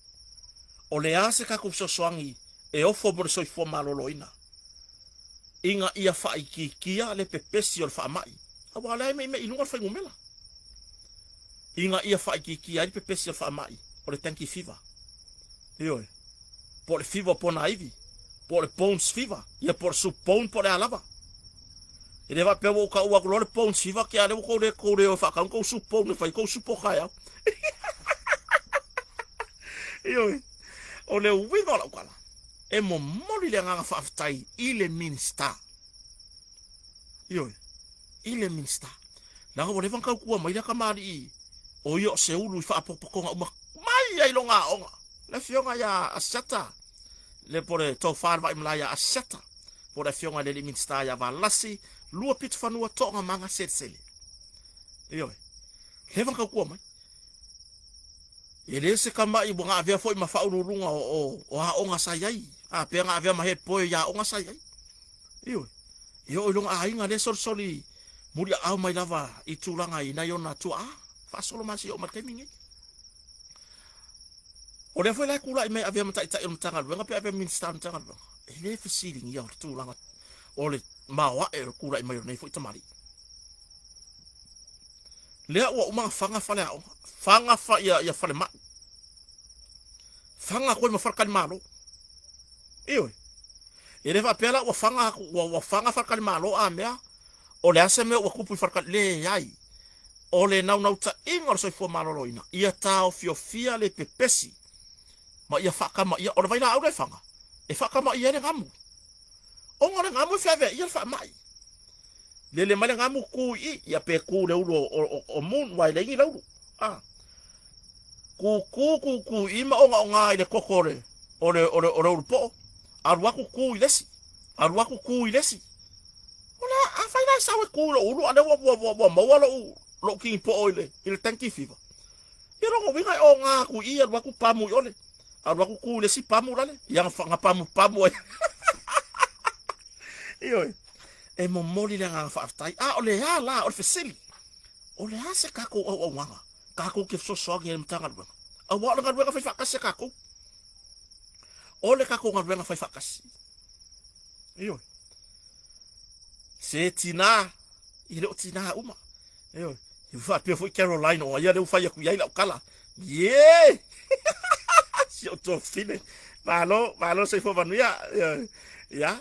S1: O le a se tatou fesoasoani e ofo mo le soifua maloloina ina ia faaitiitia le pepesi o le faamai, aua o lea e meimei i luga le fuainumera, ina ia faaitiitia ai le pepesi o le faamai o le dengue fever, ioe, po o le fever o ponaivi, po o le bones fever, ia po o le soup bone po o le a lava. E le faapea ua ou taua atu loa le bones fever, ke a lea ua tou le tou le o e faatau tou soup bone e fai tou supo taeao. Ioe, o le uiga o lau tala, e momoli le agaga faafetai i le Minisita. Ioe, i le Minisita. Leaga ua leva ona tautua mai lea tamalii o ia o se ulu i faapotopotoga uma mai ai lona aoga. Le afioga ia Asiata, le po le tofa le Vaimalae ia Asiata, po le afioga i le alii Minisita ia Valasi, Luapitofanua Toogamaga Selesele. Ioe, leva ona tautua mai. E le se tama'i ua na avea foi ma faauluuluga o, o, o aoga sa i ai, a pea na avea ma head boy i aoga sa i ai. Ioe. E oo i lona aiga lea e solisoli muliaao mai lava i tulaga i nai ona tuaa, faasolo mai seia oo mai i le taimi lenei. O lea foi la e tulai mai e avea ma taitai o le Matagaluega pe avea ma Minisita o le Matagaluega, e le fesiligia o le tulaga o le maoae o le tulai mai o lenei foi tamalii. Lea ua uma ona faga faleaoga, faga fa, ia, ia falemai, faga atu ai ma faletalimalo. Ioe. E le faapea la ua faga atu, ua, ua faga faletalimalo a mea, o le a se mea ua tupu i faletali, leai. O le naunautaiga o le soifua maloloina, ia taofiofia le pepesi ma ia faakamaia. O le vailaau lea e faga, e faakamaia ai le gamu. Ona o le gamu e feaveaia le faamai. Lele mai le gamu ku i i, ia pe ku i le ulu o Moon, aua e leai ni laulu. A. Ku ku ku ku i i ma ogaoga i le koko o le, o le, o le, o le ulu po'o. Alu atu ku i le isi. Alu atu ku i le isi. O le a, afai la e sau e ku i lou ulu, a o lea ua, ua, ua, ua maua lou, lou kinipo'o i le, i le dengue fever. Ia lona uiga e oga atu i i, alu atu pamu i ole. Alu atu ku i le isi pamu lale. Ia na pamupamu ai. Ioe. E momoli le agaga faafetai. A o le a la, o le fesili, o le a se tatou auaunaga tatou te fesoasoani ai i le Matagaluega? Aua o le galuega fai faatasi a tatou. O le tatou galuega fai faatasi. Ioe. Se tinā, e le o tinā uma. Ioe. E faapea foi Caroline, o ia lea ua fai atu i ai lau tala. Ie! Si ou tuafafine. Malo, malo soifua manuia. Ioe. Ia.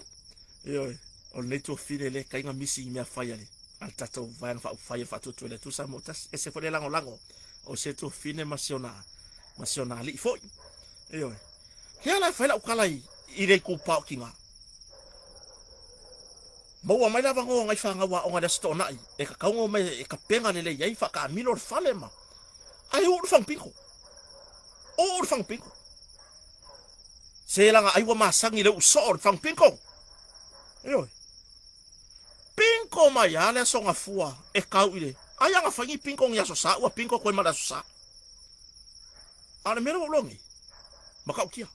S1: Ioe. O lenei tuafafine le kaiga misi i mea fai a le a le tatou Vaega Faaupufai o le Faatuatua i le Atua Samoa Tasi. Ese foi le lagolago o se tuafafine ma si ona ma si ona alii foi. Ioe. Lea la e fai lau tala i, i le itupa o Tiga. Maua mai le avanoa o nai fanau aoga i le Aso Toonai e tatau ona omai e tapena lelei ai, faataamilo le fale ma. Ae uu le fagupito. Uu le fagupito. Se laga ai ua masani i le uu soo o le fagupito. Ioe. Pinko mai lava le Aso Gafua e tau i le. Ai a na fai ni pinko ni Aso Sa ua pinko atu ai ma le Aso Sa. A o le mea lea ua ou iloa nei, matautia.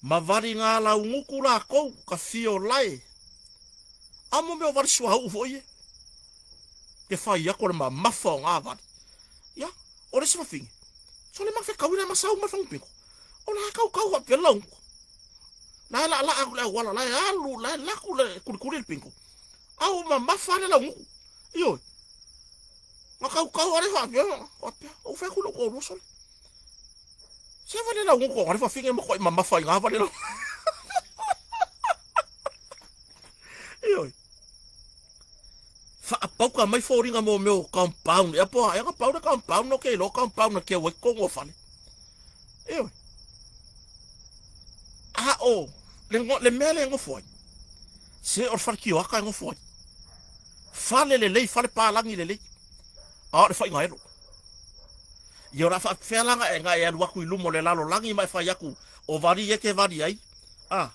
S1: Ma vali ngā laugutu lākou ka fio lae. A mo mea o vali suauu foi e. Ke fai atu o le mamafa o ngā vali. Ia, o le isi fafine, so le mafekau i la masau ma le fagupito. O la e kaukau faapea le laugutu. La e laalaa atu le auala, la e alu, la e laku le kulikuli le pinto. A ua mamafa le laugutu. Ioe. Na kaukau ale faapea, faapea, ou fai atu i lou toalua sole. Se vale lau nguko ngare fafine matuai mamafa i ngā vale lau. Ioe. Faapauka mai foliga mo mea o compound. Ea po ae pau le compound no ke lo compound na ke wai kongo fale. Ioe. A o le, le mea le ngofo ai. Se o le fale kioaka e ngofo ai. Fale lelei, fale palagi lelei. A o le faiga elo. Ia o le a faapefea la na e, na e alu atu i luma o le lalolagi ma e fai atu, o vali e ke vali ai, a,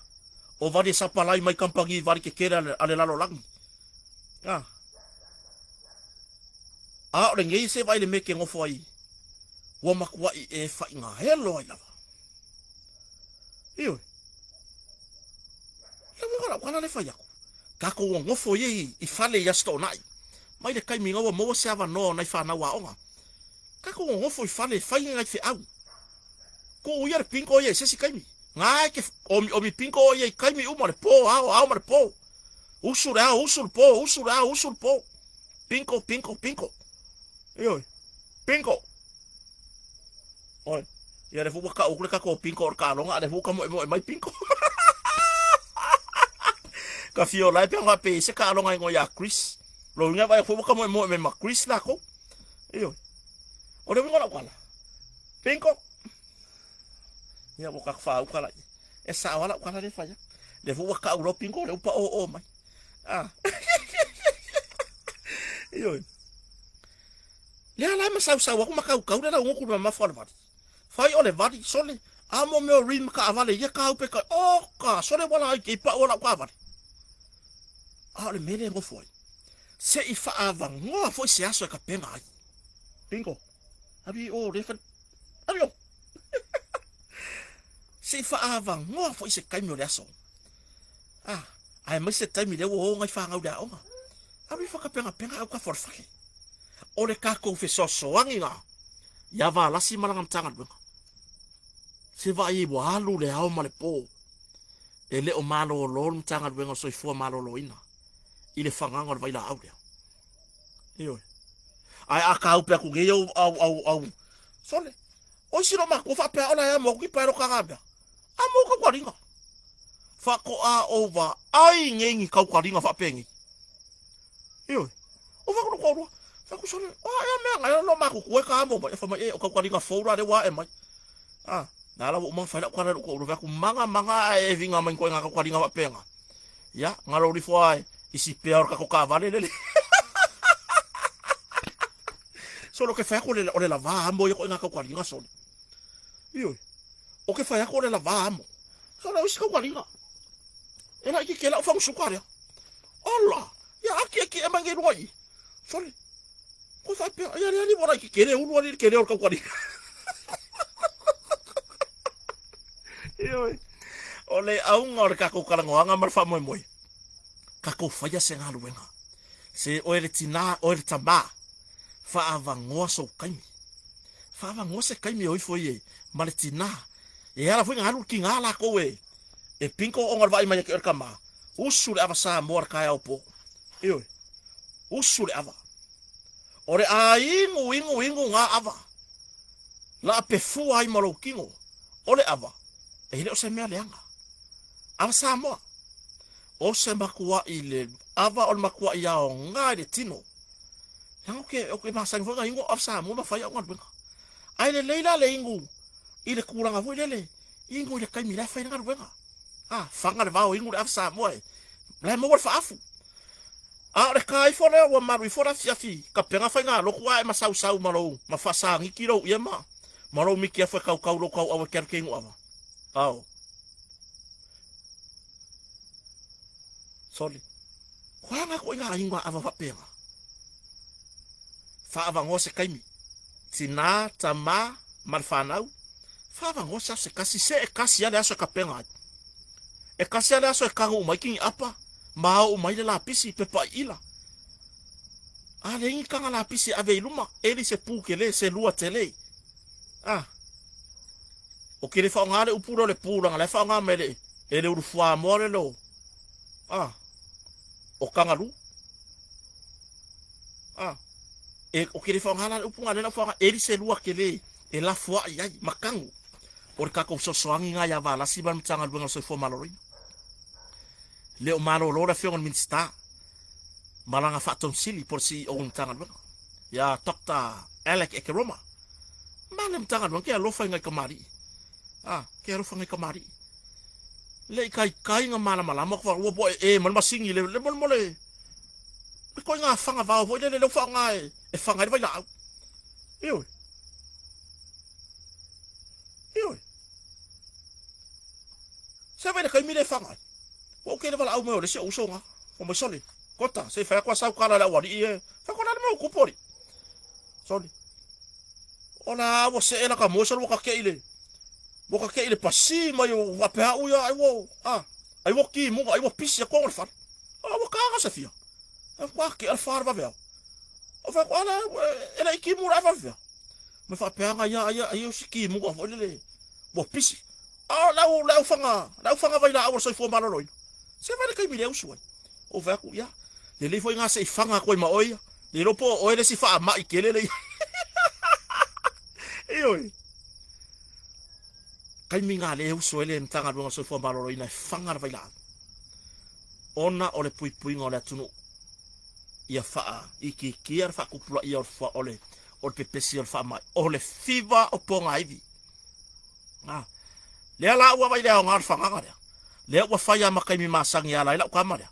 S1: o vali e sapalai mai kamupani vali kekele a le, a le lalolagi. A. A o lenei se vaai le mea ke nofo ai, ua matuai e faiga elo ai lava. Ioe. Le uiga o lau tala le fai atu. Tatou o nofo ia i, i fale i Aso Toonai. Mai le taimi ina ua maua se avanoa o nai fanau aoga. Tatou o nofo i fale e fai ni nai feau. Tuu ia le pinko ia i se isi taimi. Na e ke omiomi pinko o ia i taimi uma o le po, ao, ao ma le po. Usu le ao, usu le po, usu le ao, usu le po. Pinko, pinko, pinko. Ioe. Pinko. Oi. Ia le fu ua kau le tatou pinko o le kaloga, a le fu ka moemoe mai pinko. Ka fio lai pe nga pe se kaloga ingo ia Chris. Lo inga vai fu ka moemoe mai ma Chris la ko. Ioe. O le uiga o lau kala. Pinko. Ia ua ka whau kala. E sao ala kala le whaia. Le fu ua kau lo pinko le upa o o mai. Ah. Ioe. Lea la e masausau aku ma kaukau le laugutu le mamafa o le vali. Fai o le vali, sole, a mo mea o rim kaavale ia kaupe ka, o ka, sole wala ai ke i pau o lau kaavale. A o le mea lea e nofo ai. Se i faavanoa foi se aso e kapena ai. Bingo. Alu i o le fale. Alu i o. Se i faavanoa foi se taimi o le aso. Ah, aemaise se taimi lea ua o nai fanau i le aoga. Alu i whakapengapenga au ka fale. O le tatou fesoasoani na ia Valasi ma lana Matagaluega. Se vaai ai ua alu le ao ma le po e le o malolo le Matagaluega o Soifua Maloloina i le fagaga o le vailaau lea. Ioe. Ae a kaupe atu nei au au au au sole. O isi lo matua faapea ola e amo atu ki pae lo kaga mea. Amo kaukalinga. Faatoa ou vaai nei ni kaukalinga faapenei. Ioe. O faku lo toalua. Fai atu sole, o a ea mea ngai lo makuku e ka amo mai. E fai mai, e, o kaukaliga fou la lea ua ae mai. A, na ala ua uma ona fai lau tala i lou toalua, fai atu, maga maga ae e viga mai ituaiga kaukaliga faapena. Ia, galo ulifo ae i sipea o le tatou taavale lele. Sole, o ke fai atu o le lavā amo ia ituaiga kaukaliga sole. Ioe, o ke fai atu o le lavā amo. Sole, o isi kaukaliga. E laiti tele au fagusuka lea. Ola, ia atiatia mai nei luga i i. Sole, ko faapea, ia le alii ua laiti tele ulu alii le tele o le kaukaliga. Ioe, o le auga o le tatou talanoaga ma le faamoemoe, tatou faia se galuega. Se oe le tinā, oe le tamā, faaavanoa sou taimi. Faaavanoa se taimi e o ifo ai ma le tinā. E ala foi ona alu le tinā latou e e pinto ona o le vaai mai ia te oe le tamā, usu le ava Samoa i le taeao po. Ioe, usu le ava. O le a inu inu inu gā ava, la pefua ai ma lou tino. O le ava, e le o se mea leaga. Ava Samoa, o se matuaʻi le ava o le matuaʻi aoga i le tino. Leaga ou te, ou te masani foi ona inu au ava Samoa ma fai au galuega. Ae lelei la le inu i le tulaga foi lele, inu i le taimi la e fai ai le galuega. A, faga le vao inu le ava Samoa e, la e maua le faaafu. A o le ta ifo lea ua malu ifo le afiafi kapega faigalotu ae ma sausau ma lou, ma faasagiti lou ie ma, ma lou mitiafu e kaukau lou tauau e te alu te inu ava. Ao. Sorry. Kua nga koʻi ngā ingoa ava faapena. Faaavanoa se taimi. Tinā, tamā, ma le fanau, faaavanoa se aso se tasi, se e kasi a le aso e kapena ai. E kasi a le aso e kanu uma ai kiniʻapa, ma ao uma ai le lapisi, pepa iʻila. A leai ni taga lapisi e ave i luma, eli se pū tele, se lua tele. A. O ke le faaaoga le upu lea o le pū leaga la e faaaoga mai e le e le ulu fuamoa lele o a o Kangaroo. A e o ke le faaaoga la le upu lena lea na ou faaaoga eli se lua tele e lafoai ai ma tanu. O le tatou fesoasoani lena ia Valasi ma le Matagaluega o le Soifua Maloloina. Le o malolo le afioga i le Minisita ma lana faatonusili po o le CEO o le Matagaluega ia Doctor Alec Ekeroma. Ma le Matagaluega, ke alofa i ngai kamali'i. A, ke alofa ngai kamali'i. Le i kaikai nga malamalama ko ua po e e ma le masini le le mo le le koi ngā whanga vao foi le le leo whaonga e, e whanga i le wailaau. Ioe. Ioe. Se vai le kaimi le whanga ai. Ua ou kele valaau mai o le isi o uso nga. Fai mai sole, kota, se i fai atu a sau kala le aualii e. Fai atu la le mea ua kupu alii. Sole. O la ua see la ka moe sole ua kakei le ua kakei le pasi mai o faapea au ia ai ua a ai ua ki muga ai ua pisi atu au o le fale. A ua kaga se fia. E kwa ke al far vave au. O fai atu ala e le i ki mura e vave fia. Me faapea nga ia ai ai o si ki muga foi lele ua pisi. A o le au, le aufaga, le aufaga vailaau o le soifua maloloina. Se vai le taimi le usu ai. Ou fai atu, ia, lelei foi ngā se i fanga atu ai ma oe ia. Le iloa po o oe le isi faamai tele le ia. Ioe. Taimi ngā le usu ai le Matagaluega o le Soifua Maloloina e fanga le vailaau. Ona o le puipuiga o le atunuu ia faaitiitia le faatupulaia o le, o le pepesi o le faamai, o le fiva o pogaivi. A, lea la ua vai le aoga o le fagaga lea. Lea ua fai a ma taimi masani e ala ai lau tama lea.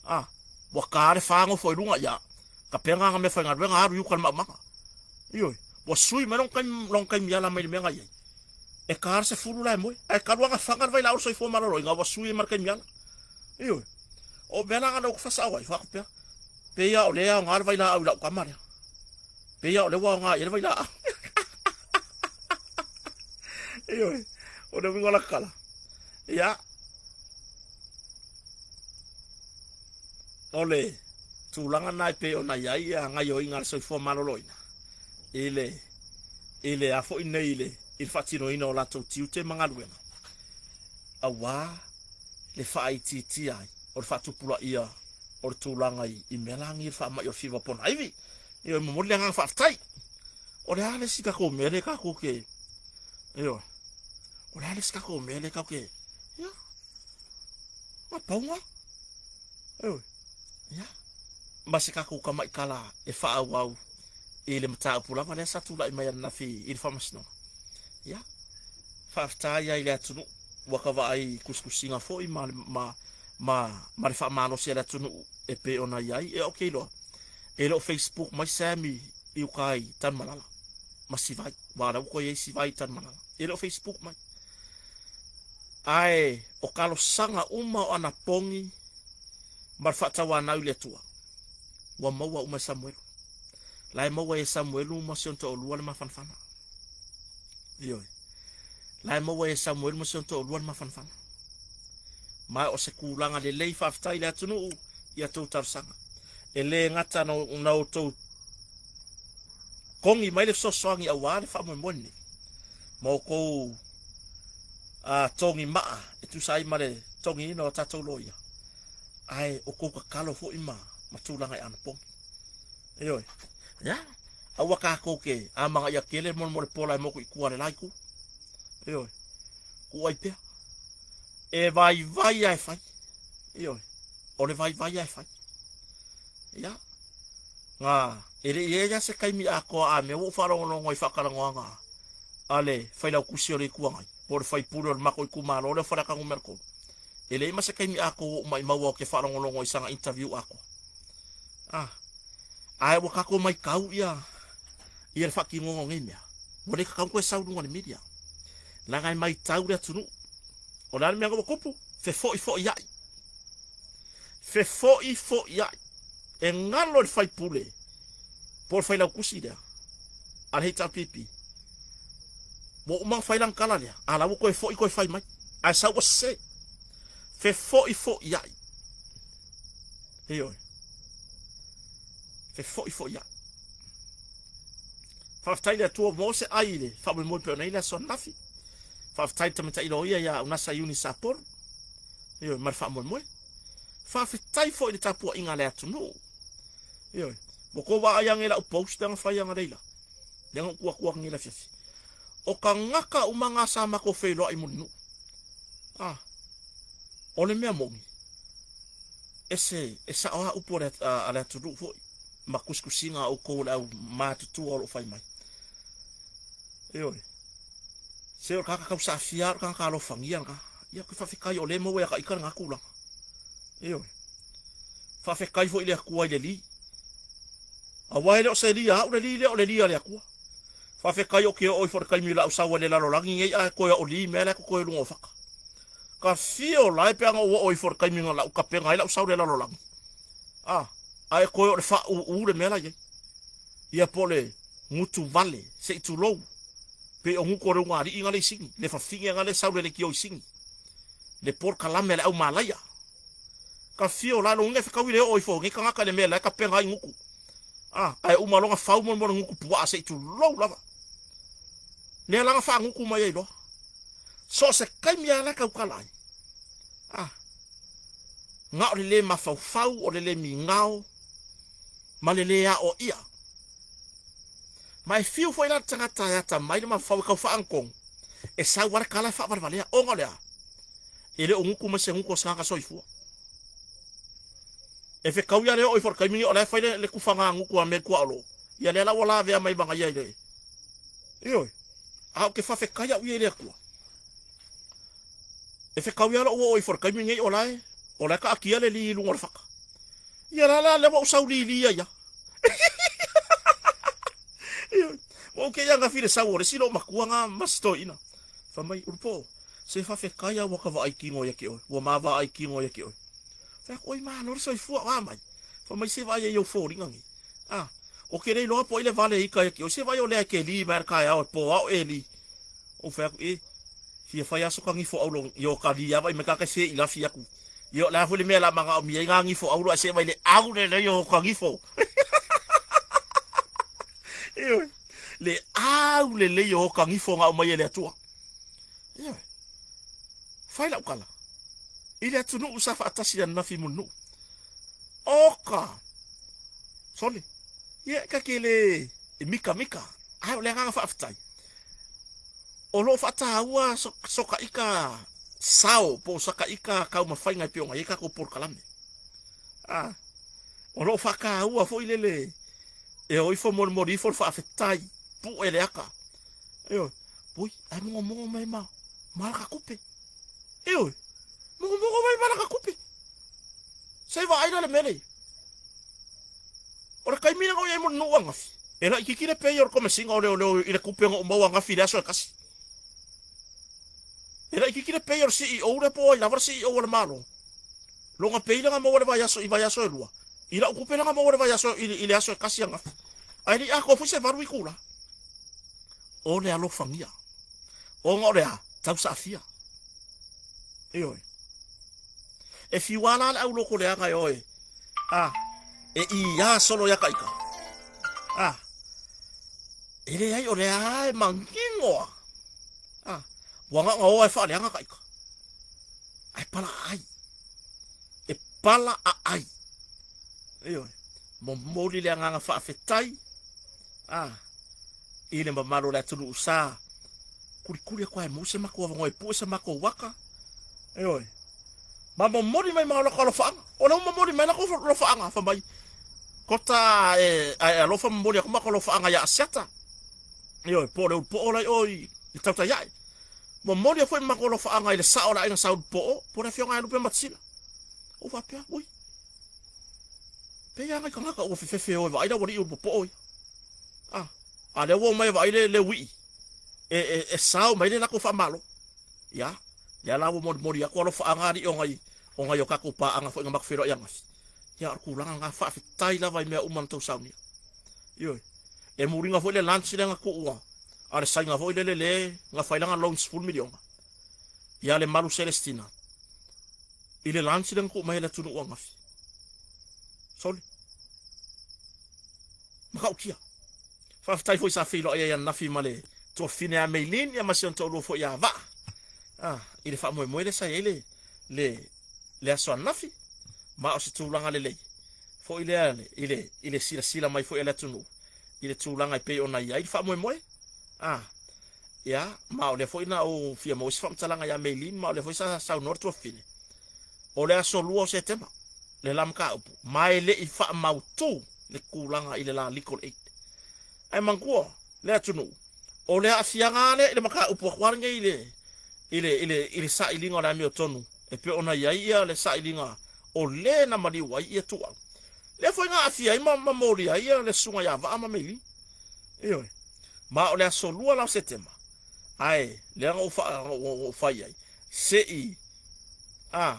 S1: A, ua ta le fa nofo i luga, ia, ka pega nga meafaigaluega alu i uka i le maumaga. Ioe, ua sui mai lona taimi, lona taimi ala mai le mea na i ai. E ta le 10 la e moe, ae talu lava na faga le vailaau o le soifua maloloina, ua sui ai ma le taimi ala. Ioe, o mea la na ou faasao ai, faapea, pei lava o lea e aoga le vailaau i lau tama lea. Pei lava o lea ua aoga i ai le vailaau. Ioe, o le uiga o la tala. Ia, o le tulaga lena e pei ona i ai ia gaioiga a le soifua maloloina i le i le a foi nei i le i le faatinoina o latou tiute ma galuega aua le faaitiitia ai o le faatupulaia o le tulaga i, i mea lagi le faamai o le fiva ponaivi. Ioe, momoli le agaga faafetai. O le a le isi tatou mea lea tatou te, ioe, o le a le isi tatou mea lea tatou te, ia, na pau lena. Ioe, ia, ma se tatou tamaitala e faaauau i le mataupu lava lea sa tulai mai ananafi i le faamasinoga. Ia, faafetai ai i le atunuu ua ka vaai i tusitusiga foi ma, ma, ma, ma le faamalosi a le atunuu e pei ona i ai. E ou te iloa, e le o Facebook mai Sam i, i uka i Tanumalala ma Sivai, aua o la ua toe i ai Sivai i Tanumalala. E le o Facebook mai. Ae o talosaga uma o anapogi ma le faatauanau i le Atua, ua maua uma e Samuelu. La e maua e Samuelu ma si ona toalua le mafanafana. Ioe. La e maua e Samuelu ma si ona toalua le mafanafana. Ma o se tulaga lelei faafetai i le atunuu i a outou talosaga. E le gata na outou togi mai le fesoasoani aua le faamoemoe lenei, ma outou togi maa e tusa ai ma le togiina o tatou loia, ae o kou tatalo foi ma, ma tulaga e anapogi. Ioe. Ia, aua tatou te amagaia tele mo le pola e motu i tua le la itu. Ioe. Tuu ai pea. E vaivai lava e fai. Ioe. O le vaivai lava e fai. Ia. Nga, e le i i ai lava se taimi atoa a mea ua ou faalogologo ai i faatalanoaga a le Failautusi o le Itu Agai, po o le faipule o le matou itumalo lea o Faleata Nu.3. E leai ma se taimi atoa ua ou maimau au ke faalogologo i sana interview atoa. Ah, ae ua tatou maitau ia ia le faatinoga o nei mea. Ua le tatau ona toe sau i luga o le media. Leaga e maitau le atunuu. O le a le mea ua tupu? Fefoifoiai. Fefoifoiai. E galo i le faipule po o le failautusi lea a le HRPP. Ua uma ona fai lana tala lea, a la ua toe foi toe fai mai. Ae sau ua sese. Fefoifoiai. Ioe. Fefoifoiai. Faafetai i le Atua ua maua se ai i le faamoemoe pei ona i ai le aso ananafi. Faafetai i le tamaitai loia ia Unasa Iuni Sapolu. Ioe, ma le faamoemoe. Faafetai foi i le tapuaiga a le atunuu. Ioe. Ua tou vaai ane i lau post lea na fai analeila. Lea na ou tu atu analeila afiafi. O tagata uma na sa matou feiloai i Mulinuu. Ah, o le mea moni, e se, e sao lava upu a le, a, a le atunuu foi ma tusitusiga a outou o le au matutua o lo o fai mai. Ioe. Se o le tagata tausaafia o le tagata alofagia lena. Ia, ou te faafetai o lea e maua ia ita lena tulaga. Ioe. Faafetai foi i le Atua i le li. Aua e le o se li a au le li lea, o le li a le Atua. Faafetai ou te oo ifo i le taimi o le a ou sau ai i le lalolagi nei ae toe o li mea la e totoe i luga o faka. Ka fio la e pe ana ou oo ifo i le taimi na lau tapena ai lau sau i le lalolagi. A, ae toe o le faauu le mea la i ai. Ia po o le gutu vale, se i tulou, pei o gutu o le ulugalii na le i sini, le fafine na le sau le leitio i sini, le polokalame a le au malaia. Ka fio la, lona uiga e fetaui le oo ifo o nei tagata i le mea la e tapena ai gutu. A, ae uma loa ona fau mo le gutu puaa se i tulou lava. Lea la na faagutu mai ai loa. So o se taimi lava la e tautala ai. A, na o le lē mafaufau, o le lē migao, ma le lē aoaia. Ma e fiu foi la le tagata e atamai le mafaufau e tau faagatonu, e sau lava le tala e faavalevalea, ona o le a? E le o gutu mai se gutu o se tagata soifua. E fetaui lava le oo ifo i le taimi lenei o la e fai le, le tufaga gutu a mea i tuaolo. Ia lea la ua lavea mai ma ia i le... Ioe, a ou te faafetai au ia i le Atua. E fetaui lava lou oo ifo i le taimi lenei o la e, o la e taatia le li i luga o le faka. Ia la la lea ua ou sau lili ai lava. Ioe, ua ou kei ananafi i le sau o le isi loomatua na ma si toeaina. Fai mai, Ulupo, se faafetai lava ua ta vaai kino ia te oe, ua ma vaai kino ia te oe. Fai atu, oi malo le soifua, o a mai? Fai mai, se vaai ai i ou foliga nei. Ah, ou te le iloa po o ai le vale ika ia te oe, se vaai o lea e te li mai lava i le taeao e po ao e li. Ou fai atu, e, fia fai lava so ta gifo auro i o ka li lava i mai ka fe i lafi atu. Ia o le a foi le mea o le a manaomia ai ngā gifo auro ae se vaai le au lelei o ta gifo. Ioe, le au lelei o ta gifo na aumai e le Atua. Ioe, fai lau tala i le atunuu sa faatasi ananafi i Mulinuu. Oka! Sole, ia e kake le e mikamika, ae o le agaga faafetai, o lo o faataua sokaika sao po o sakaika taumafaiga e pei ona i ai tatou polokalame. A, o lo o faataua foi lele E o ifo molimoli ifo le faafetai, pue le aka. Ioe, ui, ae mogomogo mai ma, ma laka kupe. Ioe, mogomogo mai ma laka kupe. Se i vaai la le mea lea. O le taimi lea na ou i ai mo le nuu angafi, e laitiiti le pay o le komesina o leoleo i le kupe na ou maua angafi i le aso e tasi. E laitiiti le pay o le CEO lea po o ai lava le CEO a le Malo. Lona pay lea na maua i le vaiaso i vaiaso e lua, i lau tupe lea na maua i le vaiaso i le aso e tasi angafi. Ae le i atoa foi se valu itula. O le alofagia. Ona o le a? Tau saafia. Ioe. E fiu lava la le aulotoleaga e oe. A, e iā solo ia taita. A, e leai o lea e manino lava. A, ua na ona o lava e faaleaga taita. Ae pala aai. E pala aai. Ioe. Momoli le agaga faafetai. A, i le mamalu o le atunuu sa kulikuli atu lava e maua se matou avanoa e pue se matou aka. Ioe. Ma momoli mai ma o latou alofaaga. O lea ua momoli mai latou alofaaga fai mai kota e ae alofa momoli atu matou alofaaga ia Asiata. Ioe, po o le Ulupoo la i o i Tautaiae. Momoli foi matou alofaaga i le sao o le aiga sa Ulupoo, po o le afioga ia Lupe Matasila. Ou faapea, ui, pei lava nai tagata ua fefefe e o e vaai le aualii Ulupopoo ia. A, a lea ua omai e vaai le, le uii e, e, e sao mai le latou faamalo. Ia, lea la ua molimoli atu alofaaga alii o nai, o nai o tatou paaga foi na matou feiloai ananafi. Ia, o le tulaga lena, faafetai lava i mea uma na tou saunia. Ioe. E muliga foi le lunch lea na tuua a le Saina foi lele le na fai lana loan 10 miliona ia le Malu Celestina i le lunch lea na tuu mai e le atunuu ananafi. Sole. Matautia. Faafetai foi sa feiloai ai ananafi ma le tuafafine ia Maylene ia ma si ona toalua foi ia Vaa. Ah, i le faamoemoe lea sa i ai le, le, le aso ananafi. Ma o se tulaga lelei foi lea i le, i le silasila mai foi a le atunuu i le tulaga e pei ona i ai le faamoemoe. Ah, ia, ma o lea foi na ou fia maua se faamatalaga ia Maylene, ma o lea foi sa saunoa le tuafafine. O le aso 2 o Setema, le la mataupu, ma e le i faamautu le tulaga i le la legal aid. Ae manatua, le atunuu, o le aafiaga lava lea i le mataupu atu lava lenei i le, i le, i le, i le sailiga o le amiotonu e pei ona i ai ia le sailiga o le na maliu ai ia Tuau. Lea foi na aafia ai ma, ma molia ai ia le susuga ia Vaa ma Meili. Ioe. Ma o le aso 2 la o Setema, ae lea na ou, fa, na ou fai ai, se i A,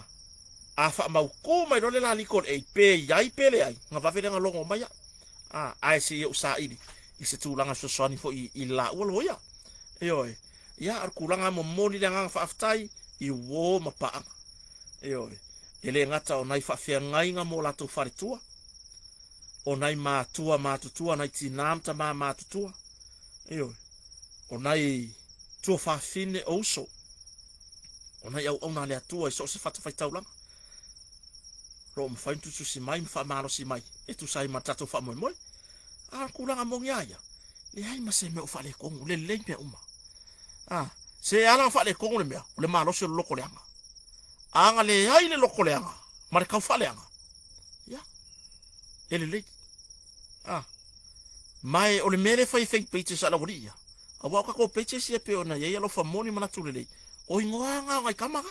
S1: a faamautu mai loa le la legal aid, pe i ai pe leai, na vave lea na logo mai au. A, ae se i ou saili i se tulaga fesoasoani foi i, i le laua loia. Ioe. Ia, o le tulaga momoli le agaga faafetai i uō ma paaga. Ioe. E le gata o nai faafeagaiga mo latou faletua, o nai matua matutua, nai tinā ma tamā matutua. Ioe. O nai tuafafine o uso, o nai auauna a le Atua i so o se fatafaitaulaga, o lo o mafai ona tusitusi mai ma faamalosi mai e tusa ai ma le tatou faamoemoe. A o le tulaga moni lava ia, leai ma se mea o faaletonu, lelei mea uma. A, se ala ona faaletonu le mea, o le malosi o le loto leaga. A na leai le loto leaga ma le tau faaleaga, ia, e lelei. A, ma e o le mea lea e fai e fake pages a le aualii ia, Aua o tatou pages ia pei ona i ai alofa moni manatu lelei, o igoa na o nai tama na.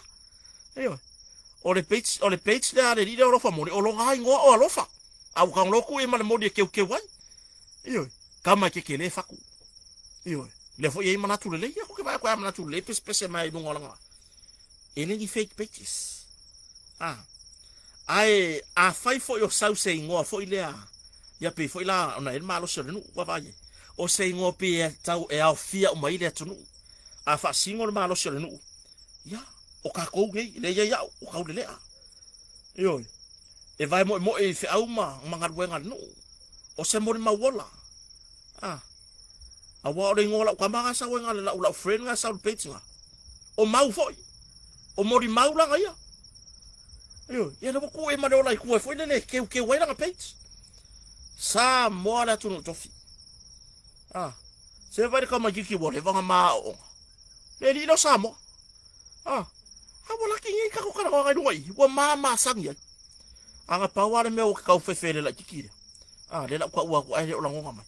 S1: Ioe. O le page, o le page lea a le alii lea o alofa moni, o lona igoa o alofa. A ua tago loa tuu i ai ma le moni e keukeu ai. Ioe. Tama e kekele fatu. Ioe. Lea foi e i ai manatu lelei. Ia, koke vaai atu ai a manatu lelei pesepese mai ai i luga o lana. E le ni fake pages. A. Ae afai foi o sau se igoa foi lea, ia pei foi la ona i ai le malosi o le nuu, ua vaai ai. O se igoa pei e tau e aofia uma ai le atunuu. A faasino le malosi o le nuu, ia, o tatou nei, lea e i ai au, o Taulelea. Ioe. E vae moemoe i feau ma, ma galuega a le nuu. O se molimau ola. A. Aua o le igoa o lau tama na sau ai na lau, lau friend na sau i le page na. O Mau foi. O Molimau lana ia. Ioe, ia lea ua tuu i ai ma le ola i tua foi lele e keukeu ai lana page. Samoa le atunuu tofi. Ah, se vai le tamaitiiti ua leva ona ma aoaoga. Le alii lea o Samoa. Ah, a ua laki nei tatou talanoaga i luga i i, ua ma masani ai. A na pau lava le mea ua te tau fefe i le laitiiti lea. A, lea la ou taua atu ae le o lagona mai.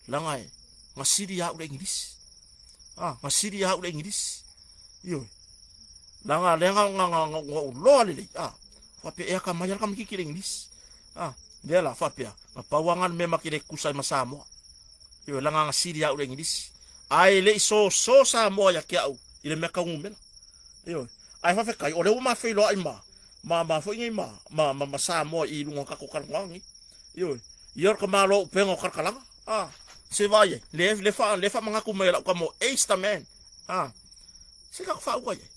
S1: Leaga e gasili au le Igilisi. A, gasili au le Igilisi. Ioe. Leaga lea na na na na ou loa lelei. A, faapea e atamai lava le tamaitiiti i le Igilisi. A, lea la faapea, na pau lava na o le mea ma te le tutusa ai ma Samoa. Ioe, leaga gasili au le Igilisi. Ae le i soso Samoa ia te au i le mea tau numera. Ioe. Ae faafetai, o lea ua ma feiloai ma ma ma foi nei ma ma ma, ma Samoa i luga o tatou talanoaga nei. Ioe. Ia o le tamaloa upega o kalakalaga. A, se vaai ai, le le fa le faamanatu mai e lau tama o Ace the man. A, se tatou faauka i ai.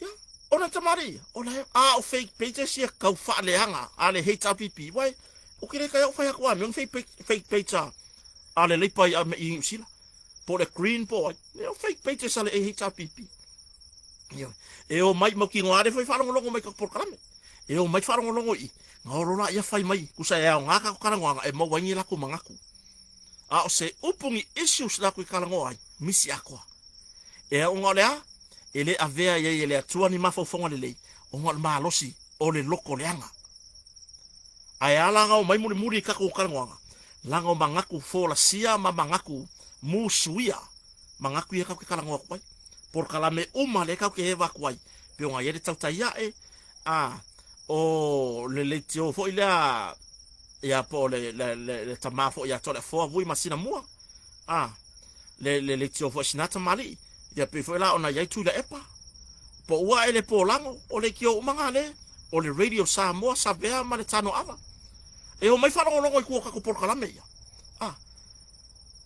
S1: Ia, ona tamalii ia, o la e, a o fake pages ia tau faaleaga a le HRPP, uae, ou te le kai au fai atu a mea o ni fake page, fake page a, a le Leipa i, i Niu Sila, po o le Green po o ai, e o fake pages a le HRPP. Ioe. E o mai mautinoa ale foi faalogologo mai tatou polokalame. E o mai faalogologo i i, na olo laia fai mai, tusa e aoga tatou talanoaga e maua ai ni latou manatu. A o se upu ni issues latou i talanoa ai, misi atoa. E ona o le a? E le avea i ai e le Atua ni mafaufauga lelei, ona o le malosi o le loto leaga. Ae a la na omai mulimuli i tatou talanoaga, leaga o manatu folasia ma manatu musuia, manatu ia tatou te talanoa atu ai. Polokalame uma lea tatou te eva atu ai, pei ona i ai le tautai ae, a, o le leitio foi lea, ia po o le, le, le, le tama foi ia Toleafoa Vui Masinamua, a, le, le leitio foi a sina tamalii, ia pei foi la ona i ai Tuilaepa, po ua ae le Polago, o leitio uma na le, o le Radio Samoa, Savea ma le Tano Ava. E omai faalogologo i tua o tatou polokalame ia. A,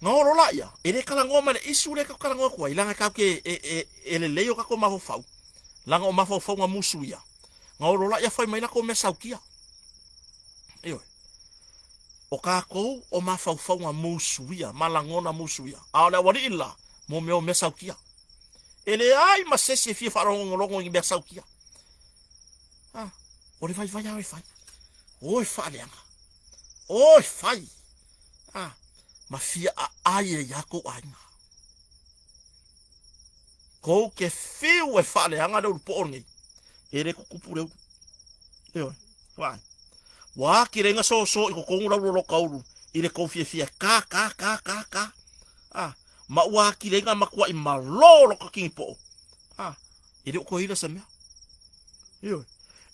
S1: na olo laia, e le talanoa mai le issue lea tatou talanoa atu ai, leaga tatou te, e, e, e lelei o tatou mafaufau, leaga o mafaufauga musu ia, na olo laia fai mai latou mea sautia. Ioe. O tatou o mafaufauga musuia ma lagona musuia, a o le aualii la, mo mea o mea sautia. E leai ma se isi e fia faalogologo i mea sautia. Ah, o le vaivai lava e fai. O e faaleaga. O e fai. Ah, ma fia aai ai lava kou aiga. Kou ke fiu e faaleaga le ulu po'o lenei, e le tutupu le ulu. Ioe, vaai. Ua akilega soso i totonu lau loloka ulu i le kou fiafia ka ka ka ka ka. Ah, ma ua akilega matuaʻi malō loka kini poʻo. Ah, e le o koe ila se mea. Ioe.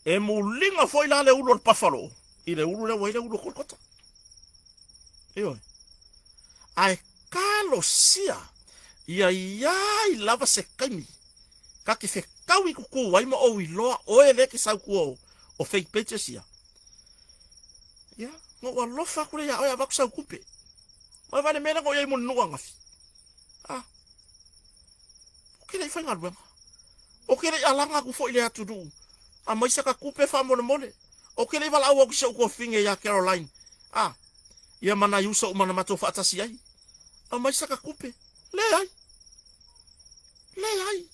S1: E muliga foi la le ulu o le Buffalo i le ulu lea ua i le ulu o Kolokota. Ioe. Ae talosia ia iai lava se taimi ka te fetau i kuku ai ma ou iloa oe lea ke sau tua o, o fake pages ia. Ia, na ou alofa atu lea ia oe avatu sau tupe. Mai vai le mea lea na ou iai mo le nuu angafi. Ah, ou te le i faigaluega. Ou te le i alaga atu foi i le atunuu. Aumai saka tupe faamolemole. Ou te le i valaau atu i si ou tuafafine ia Caroline. Ah, ia ma nai uso uma na matou faatasi ai. Aumai saka tupe. Leai. Leai.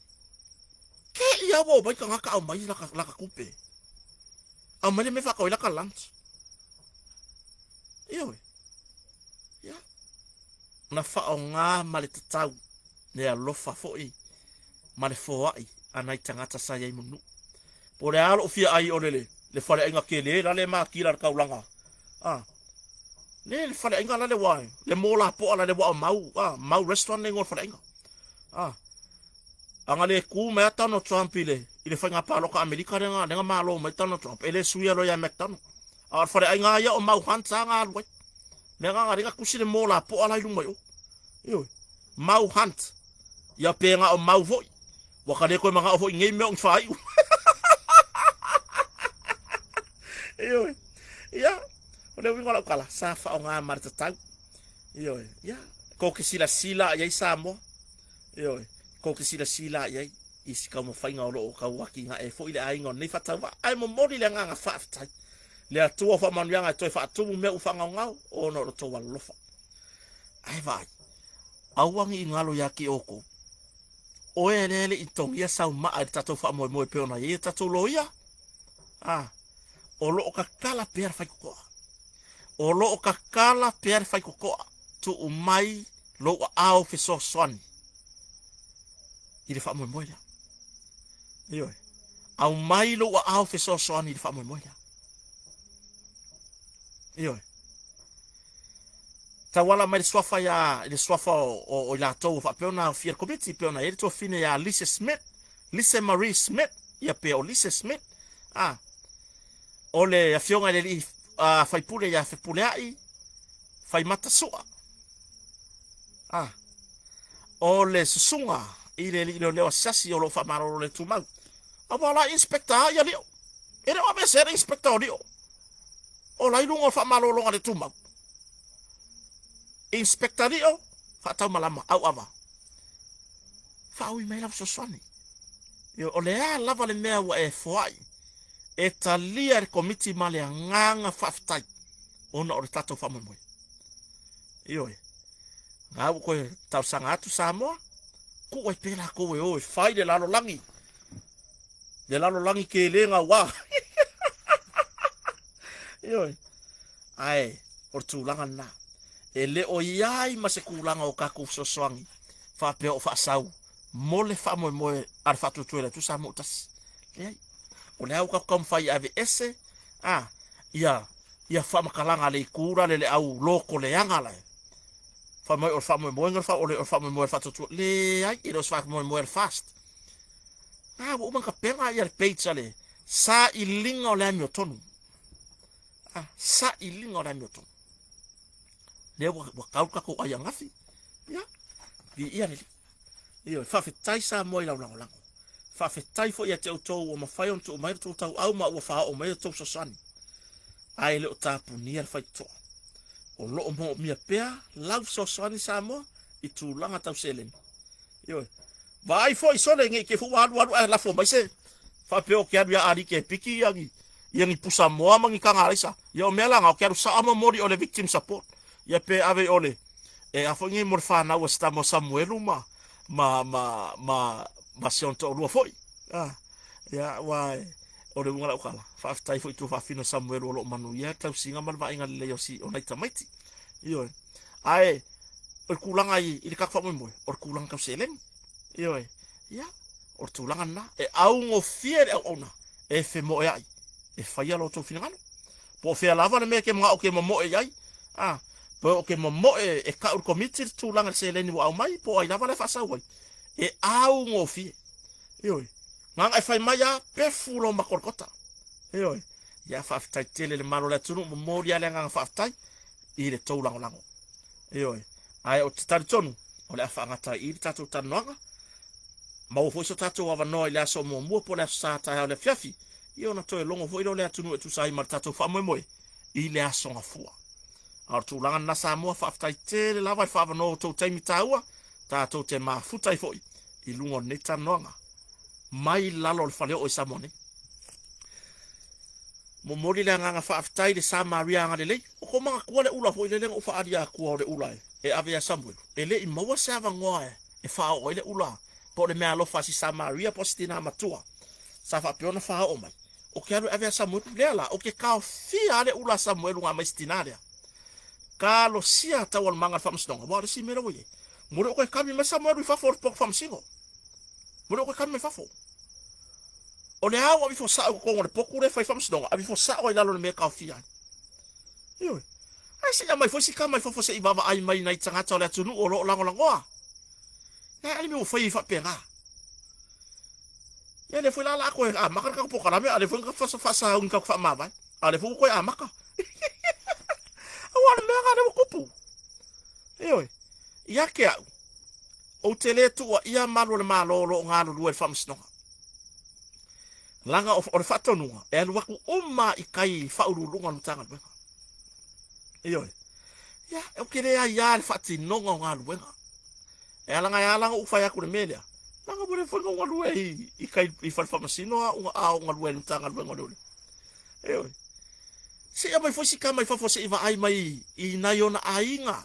S1: Ke ia ua omai tagata aumai laka, laka tupe. Aumai le mea faatau ai laka lunch. Ioe. Ia. Na faaaoga ma le tatau le alofa foi ma le foai a nai tagata sa i ai ma nuu. Po o le a lou fia ai ole le, le faleaiga tele la le makila le taulaga. Ah. Le le faleaiga la le ua le mo lapoa la le ua o mau, ah, mau restaurant le igoa o le faleaiga. Ah. A na le ku mai a Donald Trump i le, i le faiga palota Amerika lea na, lea na malo mai Donald Trump, e le suia loa ia McDonald. A o le faleaiga ia o mau hunt sa na alu ai. Mea na na tusi le mo lapoa la i luma i o. Ioe. Mau hunt. Ia pe na o mau foi. Ua ka le koe manao foi nei mea o ni faaiu. Ioe. Ia, o le uiga o lau tala, sa faaaoga ma le tatau. Ioe. Ia, kou ke silasila i ai Samoa. Ioe. Kou ke silasila i ai i si taumafaiga o lo o tau atinae foi le aiga o lenei faatauvaa. Ae momoli le agaga faafetai. Le Atua o faamanuiaga e toe faatumu mea ua faagaogao ona o lo tou alofa. Ae vaai, aua ne i galo ia te outou, oe lea e le i togia sau maa i le tatou faamoemoe pei ona i ai a tatou loia, a, o lo o tatala pea le faitotoa. O lo o tatala pea le faitotoa, tuu mai lou aao fesoasoani i le faamoemoe lea. Ioe. Aumai lou aao fesoasoani i le faamoemoe lea. Ioe. Tauala mai le suafa ia i le suafa o, o, o i latou ua faapea ona aofia le komiti, pei ona i ai le tuafafine ia Lise Smith, Lise Marie Smith, ia pe o Lise Smith, a, o le afioga i le alii uh, faipule ia Fepuleai Faimata Sua, a, o le susuga i le alii leoleo asiasi o lo o faamalolo le tumau. Aua o la inspector a ia lio. E le o aveesea le inspector o lio. O la i luga o le faamalologa le tumau. Inspector Lio, faataumalama, auava. Faaui mai lau fesoasoani. O le a lava le mea ua e foai, e talia e le Komiti ma le agaga faafetai ona o le tatou faamoemoe. Ioe. Ga ua koe talosaga atu Samoa, tuu ai pea lakou e o e fai le lalolagi. Le lalolagi ke le gaua. Ioe. Ae o le tulaga lena. E le o i ai ma se kulaga o kakou fesoasoani faapea o faasau mo le faamoemoe a le faatuatua i le Atua Samoa tasi. Leai. O le a ua tatou taumafai e aveese a ia ia faamatalaga a le itu la le le au lotoleaga la e fai mai o le faamoemoega o le faamoemoe a le faatuatua. Leai, e le o se faamoemoe a le fast. A ua uma ona tapena ia le page a le sailiga o le amiotonu. A sailiga o le amiotonu. Lea ua, ua tau le tatou ai angafi. Ia, viia le Alii. Ioe, faafetai Samoa i lau lagolago. Faafetai foi ia te outou ua mafai ona tuu mai le tou tauau ma ua faaoo mai le tou fesoasoani. Ae le o tapunia le faitotoa. O lo o moomia pea lau fesoasoani Samoa i tulaga tau seleni. Ioe. Vaai foi sole nei te foi ua alu alu ae lafo mai se faapea ou te alu ia Ali ke piki ia ni ia ni pusa moa ma ni taga alaisa. Ia o mea la na ou te alu sao momoli o le victim support. Ia pe ave i ole e a foi nei mo le whanau a se tama o Samuelu ma ma ma ma ma si ona toalua foi. Ah, ia ua o le uiga o lau tala, faafetai foi i tuafafine o Samuelu o lo o manuia le tausiga ma le vaaiga lelei o si o nai tamaiti. Ioe. Ae o le tulaga i, i le tatou faamoemoe, o le tulaga tau seleni. Ioe. Ia, o le tulaga lena. E augofie le auauna e femoeai, e faia lo outou finagalo. Po o fea lava le mea e te manao e te momoe i ai, a, po o te momoe e tau i le komiti le tulaga i le seleni ua aumai, po o ai lava la e faasau ai, e augofie. Ioe. Na ona e fai mai lava, pefu lo makolikota. Ioe. Ia, faafetai tele i le malo o le atunuu, momoli lava le agaga faafetai i le tou lagolago. Ioe. Ae ou te talitonu, o le a faagata ai i i le tatou talanoaga. Maua foi so tatou avanoa i le aso muamua po o le aso Sa taeao i le afiafi, ia ona toe logo foi lea o le atunuu e tusa ai ma le tatou faamoemoe i le aso Gafua. A o le tulaga lena Samoa, faafetai tele lava i le faaavanoa o tou taimi taua, tatou te mafuta ai foi i luga o lenei talanoaga mai lalo o le faleoo i Samoa nei. Momoli le agaga faafetai i le Samaria agalelei. O kou manatua le ula foi lele na ou faaalia atua o le ula e ave ia Samuelu, e le i maua se avanoa e faaoo ai le ula po o le meaalofa a si Samaria po o si tinā matua sa faapea ona faaoo mai. Ou te alu e ave ia Samuelu. Lea la, ou te taofia lava le ula a Samuelu na aumai si tinā lea. Talosia taualumaga a le faamasinoga, aua o le isi mea lea ua i ai, mo le o toe kami mai Samuelu i fafo o le potu faamasino. Mo le o toe kami mai fafo. O le a ua aveifo sao i totonu o le potu lea e fai faamasinoga, aveifo sao ai i lalo o le mea e taofia ai. Ioe. Ae se i aumai foi si tama i fafo se i vaavaai mai i nai tagata o le atunuu o lo o lagolagoa. Nai a le mea ua fai ai faapena. Ia lea foi la o le a toe amata le tatou polokalame, a o lea foi na faasauni tatou faamavae, a o lea foi ua toe amata. Aua o le mea lena lea ua tupu. Ioe. Ia te au, ou te le tuuaia malu o le Malo o lo o galulue i le Faamasinoga. Leaga o le faatonuga, e alu atu uma i tai i Faauluuluga o le Matagaluega. Ioe. Ia, ou te le aia le faatinoga o galuega. E ala e ala ona ou fai atu i le mea lea, leaga ua leva foi ona ou galue i tai i fale faamasino a o galue i le Matagaluega o Leoleo. Ioe. Se i aumai foi si tama i fafo se i vaai mai i nai ona aiga,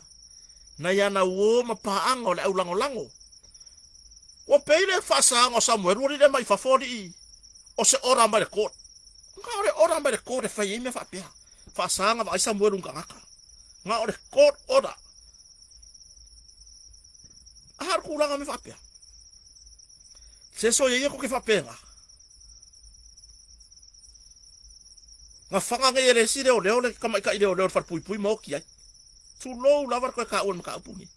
S1: nai ana uo ma paaga o le aulagolago. Ua pei le faasaga o Samuelu alii lea mai fafo alii o se ora mai le court. Na o le ora mai le court e fai ai mea faapea. Faasaga vaai Samuelu i tagata. Na o le court order. Aha le tulaga mea faapea. Se so ia ko ke faapena. Na fanga nei e le isi leoleo le tamaitai leoleo le falepuipui ma oti ai. Tulou lava le toe taua o le mataupu lenei.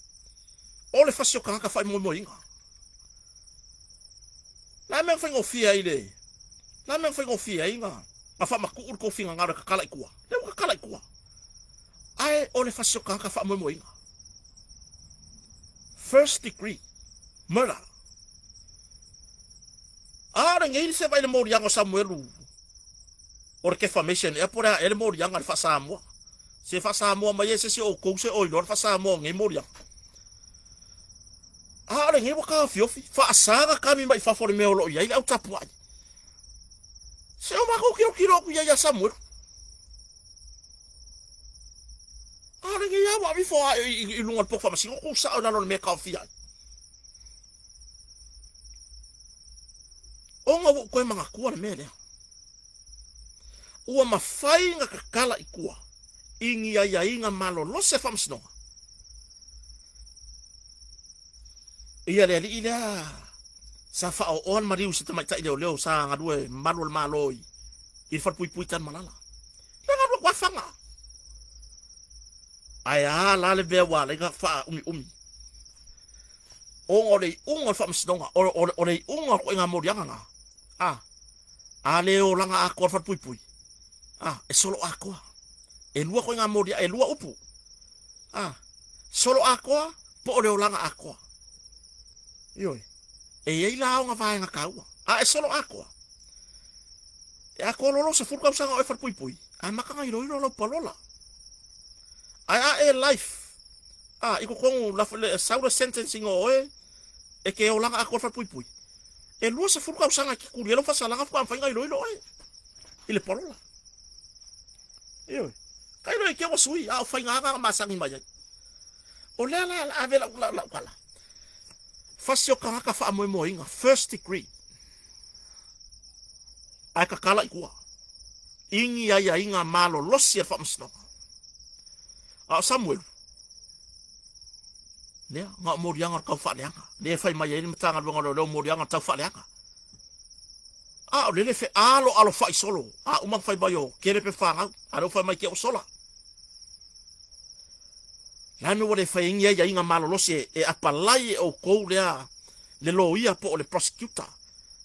S1: O le fasi o tagata faamoemoeina. O le a le mea na faigofie ai le, o le a le mea na faigofie ai na, na faamatuu le tou finagalo e tatala i tua? Lea ua tatala i tua. Ae o le fasi o tagata faamoemoeina. First degree murder. A o lenei le seva'i le moliaga o Samuelu o le defamation ea po o le a ea le moliaga i le faa-Samoa. Se faa-Samoa mai e se isi o outou se o iloa le faa-Samoa o nei moliaga. A o lenei ua taofiofi, faasaga kami mai fafo o le mea o lo o i ai le au tapuai. Se o matou tilotilo atu i ai ia Samuelu. A o lenei lava ua aveifo ae i luga o le poto faamasino tuu sao i lalo o le mea e taofia ai. Ona ua ou toe manatua le mea lea. Ua mafai na tatala i tua i ni aiaiga malolosi a faamasinoga. Ia le alii lea sa faaooa le maliu i se tamaitai leoleo sa galue malu o le Malo i le falepuipui i Tanumalala. Lea na alu atu lava faga. Ae a la le mea ua ala ai ona faaumiumi? Ona o le iuga o le faamasinoga, o le iuga o le ituaiga moliaga lena, a, a le olaga atoa le falepuipui, a, e solo atoa. E lua ituaiga moliaga, e lua upu, a, solo atoa po o le olaga atoa. Ioe. E i ai la ona vaega taua. A e solo atoa, e atoa loa lou 10 tausaga o e falepuipui, amata ona iloilo lau palola. Ae a e life, a, i totonu, sau le sentencing o oe, e te olaga atoa le falepuipui, e 20 tausaga e te tuli ai lau faasalaga faatoa mafai ona iloilo oe i le palola. Ioe. Tailo i te ua sui, a o faiga lava na masani mai ai. O lea la o le a ave lau, lau, lau tala. Fasi o tagata faamoemoeina, first degree. Ae tatala i tua. I ni aiaiga malolosi a le faamasinoga. A o Samuelu, lea, na o moliaga o le taufaaleaga. Lea e fai mai ai le Matagaluega o Leoleo moliaga o le taufaaleaga. A o lele fealoalofa'i solo, a uma ona fai mai o kele pe fanau, a lea ua fai mai ke ua sola. Le a le mea ua le fai ai ni aiaiga malolosi e apalai e outou lea le loia po o le prosecutor,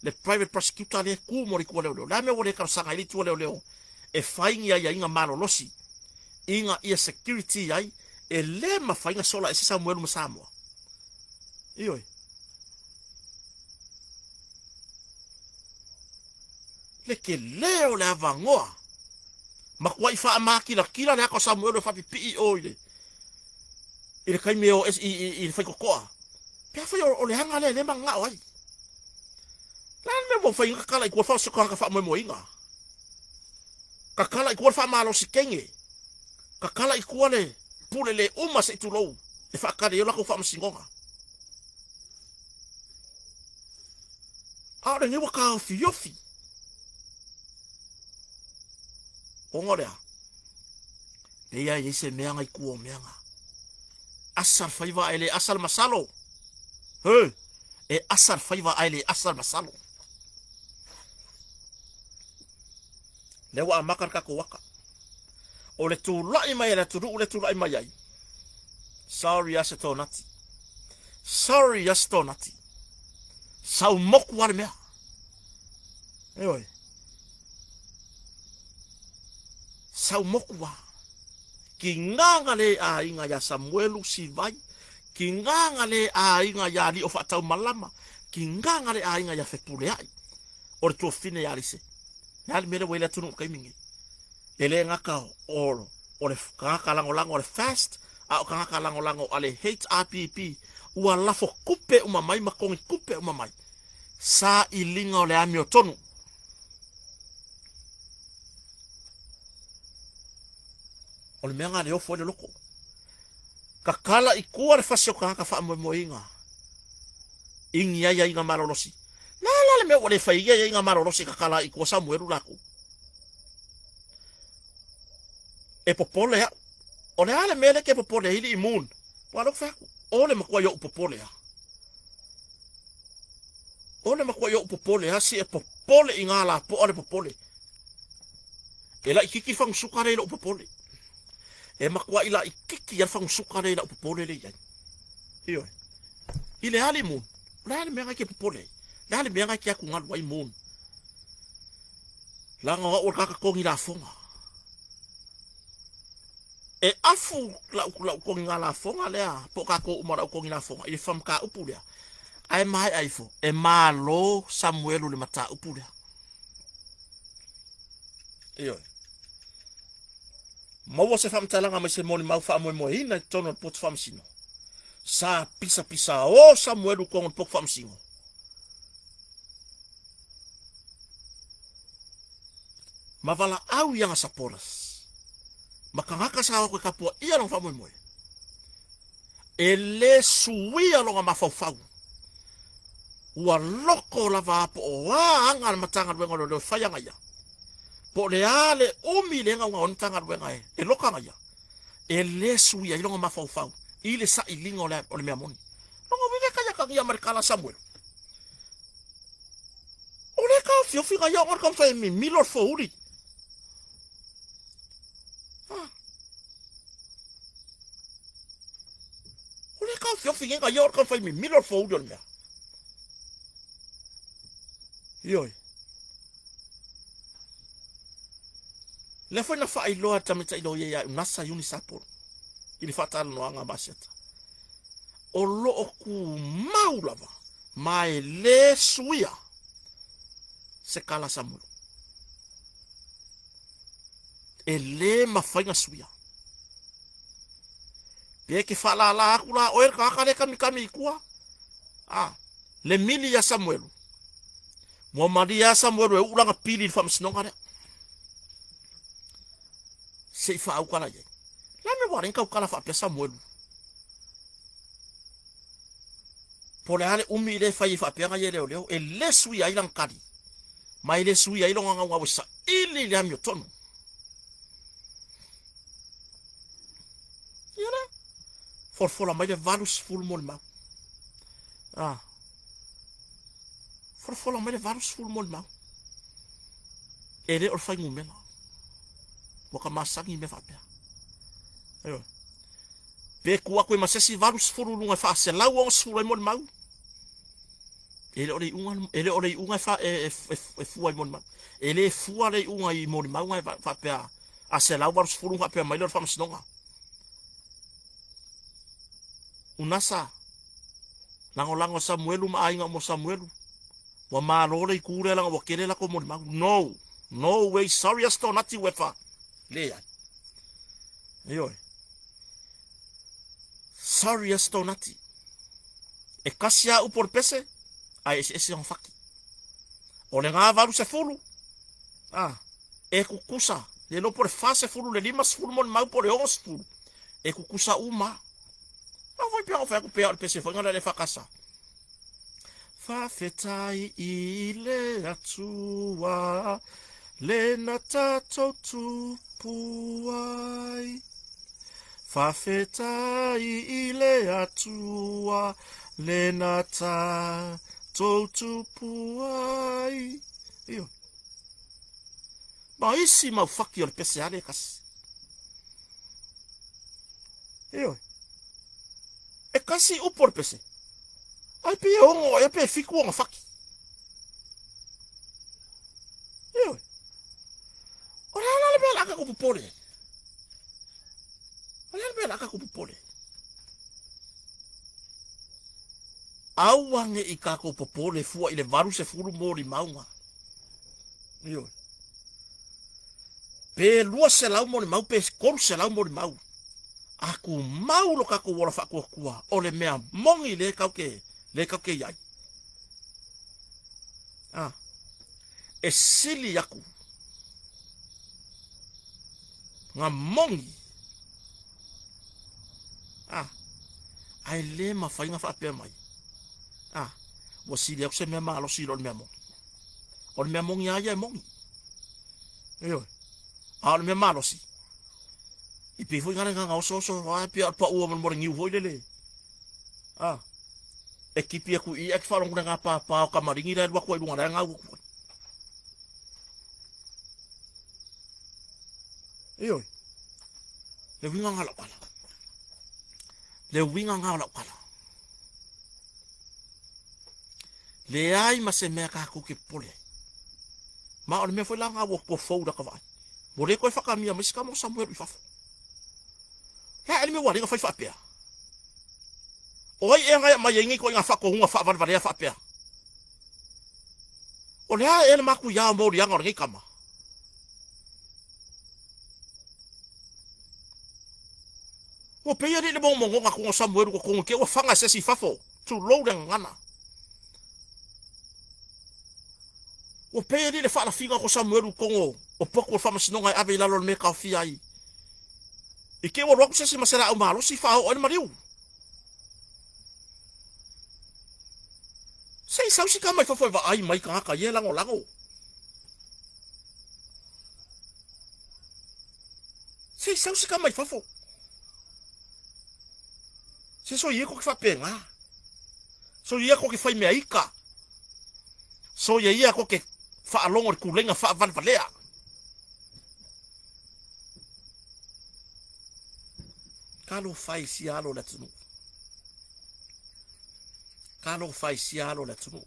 S1: le private prosecutor lea e tu mo le itu a leoleo? Le a le mea ua le talosaga ai le itu a leoleo e fai ni aiaiga malolosi ina ia security ai e le mafai ona sola ese Samuelu ma Samoa? Ioe. Le tele o le avanoa. Matuai faamakilatila le ata o Samuelu e faapipii o i le i le taimi e o ese i, i, i le faitotoa. Pe afai o, o le aga lea e le mananao ai. Le a le mea ua fai ai tatala i tua le tagata faamoemoeina. Tatala i tua le faamalosi teine. Tatala i tua le pule le uma se i tulou e faatali ai o latou faamasinoga. A o lenei ua taofiofi. Ona o le a? Leai e i ai se mea na i tua o mea na. Asa le faiva ae le asa le masalo. He! E asa le faiva ae le asa le masalo. Lea ua amata le tatou aka. O le tulai mai e le atunuu le tulai mai ai. Sorry a se tonati. Sorry a se tonati. Sau moku a le mea. Eoe. Sau moku a. Ki nganga le aiga ia Samuelu Sivai, ki nganga le aiga ia Alii o Faataumalama, ki nganga le aiga ia Fepuleai. O le tuafafine ia Alise. Le a le mea lea ua i le atunuu i le taimi lenei? E le gata o, o le tagata lagolago a le FAST, a o tagata lagolago a le HRPP, ua lafo tupe uma mai ma togi tupe uma mai. Sailiga o le amiotonu. O le mea lena le ofo ai le loto. Tatala i tua le fasi o tagata faamoemoeina i ni aiaiga malolosi. Le a la le mea ua le fai ai aiaiga malolosi e tatala ai i tua Samuelu latou? E popole au. O le a le mea lea e te popole ai alii Moon? Ua lea ou fai atu, o le matuai ou popole lava. O le matuai ou popole lava, se e popole i ngā lapoa le popole. E laititi le fagusuka lea i lou popole. E matuaʻi laʻitiiti a le fagusuka lea i la'u popole lea i ai. Ioe. I le ali moon, o le a le mea na e te popole ai? Le a le mea na e te atugalu ai moon? Leaga o a'u o le tagata togi lafoga. E afu la'u la'u togiga lafoga lea po o tatou uma o le au togi lafoga i le famataupu lea. Ae maea ifo, e malo Samuelu i le mataupu lea. Ioe. Maua se faamatalaga mai se molimau faamoemoeina i totonu o le potu faamasino. Sa pisapisa o Samuelu i totonu o le potu faamasino. Ma valaau i ana supporters ma tagata sa o atu e tapuaia lona faamoemoe. E le suia lona mafaufau. Ua loko lava a po o a aga a le Matagaluega o Leoleo e fai ana ia, po o le a le umi lea e naunau ai le Matagaluega e loka ana ia, e le suia ai lona mafaufau i le sailiga o le mea moni. Lona uiga e tai atagia mai le tala a Samuelu. O lea e taofiofi na ia ona o le taumafai e mimilo le fouli. Ah. O lea taofiofi nei na ia o le taumafai mimilo le fouli o le mea. Ioe. Lea foi na faailoa e le tamaitai loia ia Unasa Iuni Sapolo i le faatalanoaga a Masiata. O lo o tumau lava ma e lē suia se tala a Samuelu. E lē mafai na suia. Pe e te faalālā atu la oe le tagata lea e kamikami i tua, a, le mili iā Samuelu. Ua malie lava Samuelu e uu lana pili i le faamasinoga lea. Se i faautala i ai. Le a le mea ua ala ai ona tautala faapea Samuelu? Po o le a le umi lea e fai ai faapea nai e leoleo, e le suia ai lana tali, ma e le suia ai lona naunau e saili i le amiotonu. Ia lea, folafola mai le 80 molimau. Ah. Folafola mai le 80 molimau. E le o le fuainumera. Ua ka masani i mea faapea. Ioe. Pe tuu atu ai ma se isi 80 i luga e 460 ai molimau. E le o le iuga, e le o le iuga e, fa, e, e, e fua i molimau. E le fua le iuga i molimau na e faapea a 180 faapea mai lea o le faamasinoga. Unasa, lagolago Samuelu ma aiga uma o Samuelu. Ua malo le itu lea leaga ua tele latou molimau. No, no way, sorry as Tonati Uefa. Leai. Ioe. Sorry as Tonati. E kasi a upu o le pese, ae eseese ona faki. O le gā 80, ah, e kukusa, le iloa po o le 40, le 50 molimau po o le 60, e kukusa uma. A foi pea o fai atu pea o le pese foi na le whakasa. Faafetai i le Atua le na tatou tupu ai. Faafetai i le Atua le na tatou tupu ai. Ioe. Ma isi mau faki o le pese ale kasi. Ioe. E kasi upu o le pese. Ai pei e ono ea pe fiku ona faki. Ioe. O le a la le mea o le a tatou popole ai? O le a le mea o le a tatou popole ai? Aua ne i tatou popole fua i le 80 molimauga. Ioe. Pe 200 molimau pe 300 molimau. A tumau lo tatou ola faatuatua o le mea moni lea tatou te, lea tatou te i ai. A, e sili atu na moni. A, ae le mafai na faapea mai. A, ua sili atu se mea malosi i lo le mea moni. O le mea moni lava ia e moni. Ioe. A o le mea malosi, i pei foi na le osooso a pei o le paua mo le niu foi lele. A, e kipi atu i i ae te faalogo le gapapa o kamaligi la e alu atu ai i luga la e gau atu ai. Ioe. Le uiga lena o lau tala. Le uiga lena o lau tala. Leai ma se mea tatou te popole ai. Ma o le mea foi la lena ua fou i lata vaai. Ua le toe whakamia mai se tama o Samuelu i fafo. Le a ea le mea ua ala ai ona fai faapea? O ai ea na e aumai ai nei ituaiga faatonuga faavalevalea faapea? O le a ea le matuia o moliaga o lenei tama? Ua pei e alii le mogomogoga atuga o Samuelu i totonu i te i ua faga e se isi i fafo, tulou le gagana. Ua pei e alii le faalafiga atu o Samuelu i totonu o potu o le faamasinoga e ave i lalo o le mea e taofia ai. I te i ua alu atu se isi ma se laau malosi faaoo ai le maliu. Se i sau si tama i fafo e vaai mai tagata ia e lagolago. Se i sau si tama i fafo. Se soia ko ke faapena. Soia ko ke fai mea ika. Soia ia ko ke faalogo i le kuleiga faavalevalea. Talofa e sia alo o le atunuu. Talofa e sia alo o le atunuu.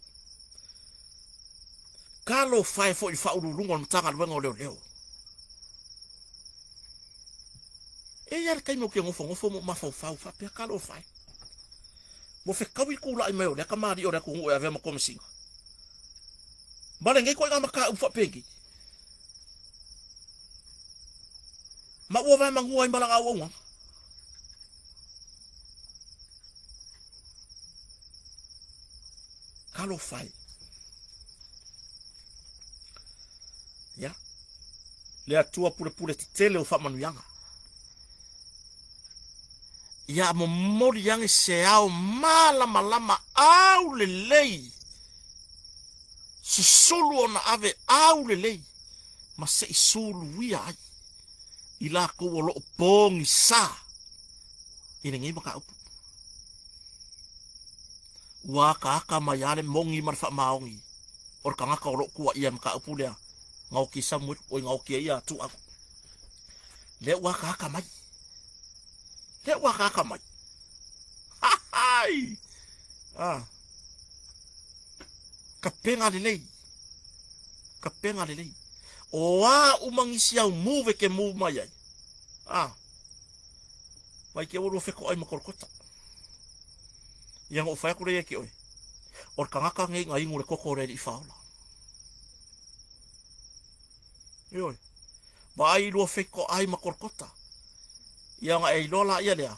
S1: Talofa e foi i le faauluuluga o le Matagaluega o Leoleo. E i ai le taimi ou te nofonofo ma ou mafaufau faapea, talofa e. Ua fetaui le tulai mai o lea tamalii o le atunuu e avea ma Komesina. Ma lenei ituaiga mataupu faapenei. Ma ua vaemanua ai ma lana auaunaga. Talofa e. Ia. Le Atua pulepule tetele o faamanuiaga. Ia momoli ane se ao malamalama aulelei, susulu ona ave aulelei ma se i suluia ai i lakou o lo o pogisa i lenei mataupu. Ua akaaka mai lava le moni ma le faamaoni o le tagata o lo o tuuaia i le mataupu lea, gaoki Samuelu, oi gaoki ai ia Tuau. Lea ua akaaka mai. Lea ua akaaka mai. Hai! Ah. Kapega lelei. Kapega lelei. O a uma nisi au move ke move mai ai. Ah. Vai ke ua lua fetoai ma Kolokota. Ia na ou fai atu lea ia te oe. O le tagata nei na inu le toto o le Alii Faaola. Ioe. Vaai i lua fetoai ma Kolokota. Ia ona e iloa laia lea,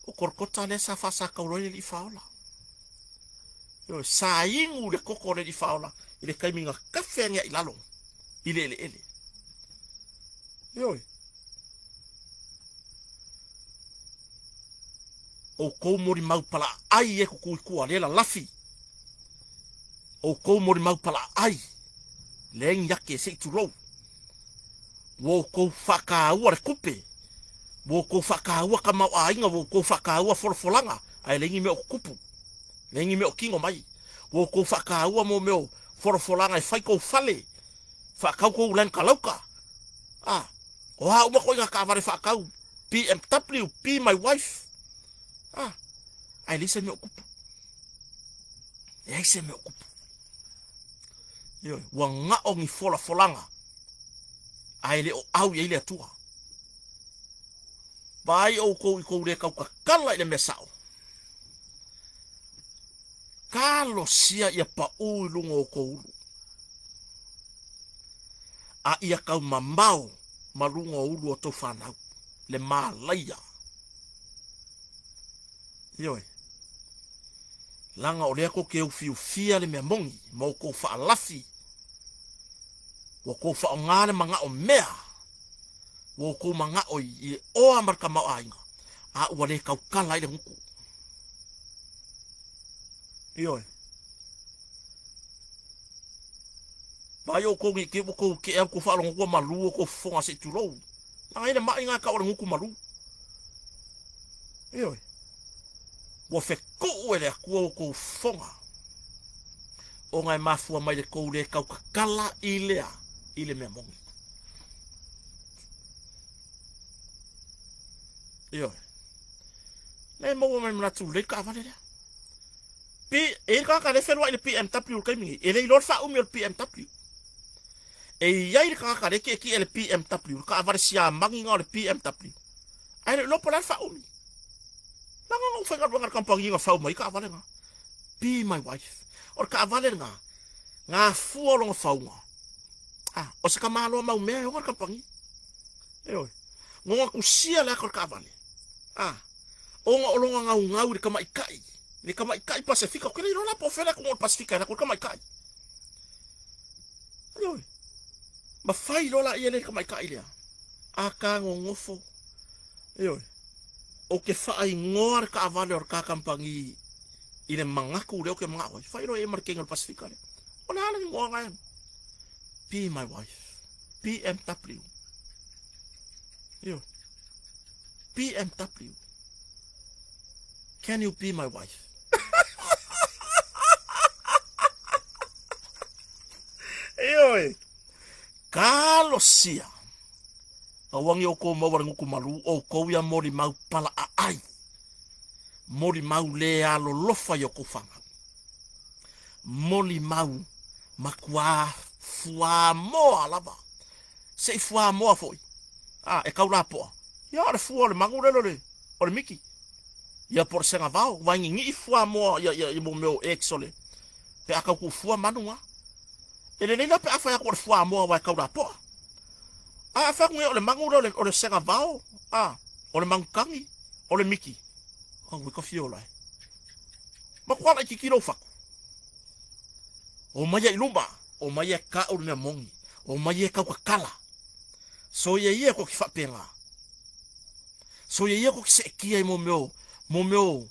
S1: o Kolokota lea sa faasataulo ai le Alii Faaola. Ioe, sa inu le toto o le Alii Faaola i le taimi na kafe ane ai i lalo i le eleele. Ioe. Outou molimau palaai e tutu i tua, lea lalafi. Outou molimau palaai, leai ni ake se i tulou. Ua outou faataua le tupe, ua outou faataua tamaoaiga, ua outou faataua folafolaga, ae leai ni mea o tutupu, leai ni mea o tino mai. Ua outou faataua mo mea o folafolaga e fai tou fale, faatau tou land kalauka. A, o a uma ituaiga taavale faatau, BMW, be my wife. A, ae leai se mea o tupu. Leai se mea o tupu. Ioe, ua gao ni folafolaga, ae le o au i ai le Atua. Vaai outou i tou le tautatala i le mea sao. Talosia ia pau i luga o outou ulu, a ia taumamao ma luga o ulu o tou fanau, le malaia. Ioe. Leaga o lea tou te ufiufia le mea moni ma outou faalafi, ua outou faaaoga le manao mea, ua outou manao i le oa ma le tamaoaiga, a ua le tautala ai le gutu. Ioe. Vaai outou nei te ua tou tea ua tou faalogo ua malu outou fofoga se i tulou. Leaga e i ai le mai na e tau o le gutu malu. Ioe. Ua fetuu e le Atua outou fofoga ona e mafua mai le tou le tautatala i le a? I le mea moni. Ioe. Le maua mai manatu lelei le taavale lea. P, e i ai le tagata lea e feluai i le BMW i le taimi nei, e le iloa le faaumi o le BMW. E i ai le tagata lea e tietie i le BMW, le taavale siamani lena o le BMW, ae le o iloa po o le a le faaumi. Leaga na ou faigaluega i le kamupani na fau mai ai taavale na. Be my wife. O le taavale lena, gafua o lona fauga. Ah, o se tamaloa mau mea e ona le kamupani. Ioe. Nona tusia le ata o le taavale. Ah, ona o lona gaugau i le tamaitai, le tamaitai Pasefika, ou te le iloa la po o fea le atunuu o le Pasefika e alu atu ai le tamaitai. Ioe. Ma fai loa laia le tamaitai lea. A ta nonofo. Ioe. Ou te faaigoa le taavale o le ta kamupani i le manatu lea ou te manao ai. Fai loa i ai ma le teine o le Pasefika lea. O le a le igoa na e? Be my wife. BMW. Ioe. BMW. Can you be my wife? Ioe. Talosia. Auangi oukou maua le gutu malu, oukou ia molimau pala aai. Molimau le alolofa i oukou fanau. Molimau matua fuamoa lava. Se i fuamoa foi. A, e kau lapoa. Ia, o le fua o le magu lele o le, o le miki. Ia po o le segavao, waigigii fuamoa ia, ia, ia mo mea o eggs o le, pe a tau tuufua manu na. E lelei la pe a fai atu o le fuamoa aua e tau lapoa. A a fai atu nei o le manu lea o le, o le segavao, a, o le manutagi, o le miki. Au e ka fia ola e. Matua laitiiti lou fatu. Omai ai luma, omai e kau le mea moni, omai e kautatala. Soia ia ko ki whapena. Soia ia ko ki seetia i mo meo, mo meo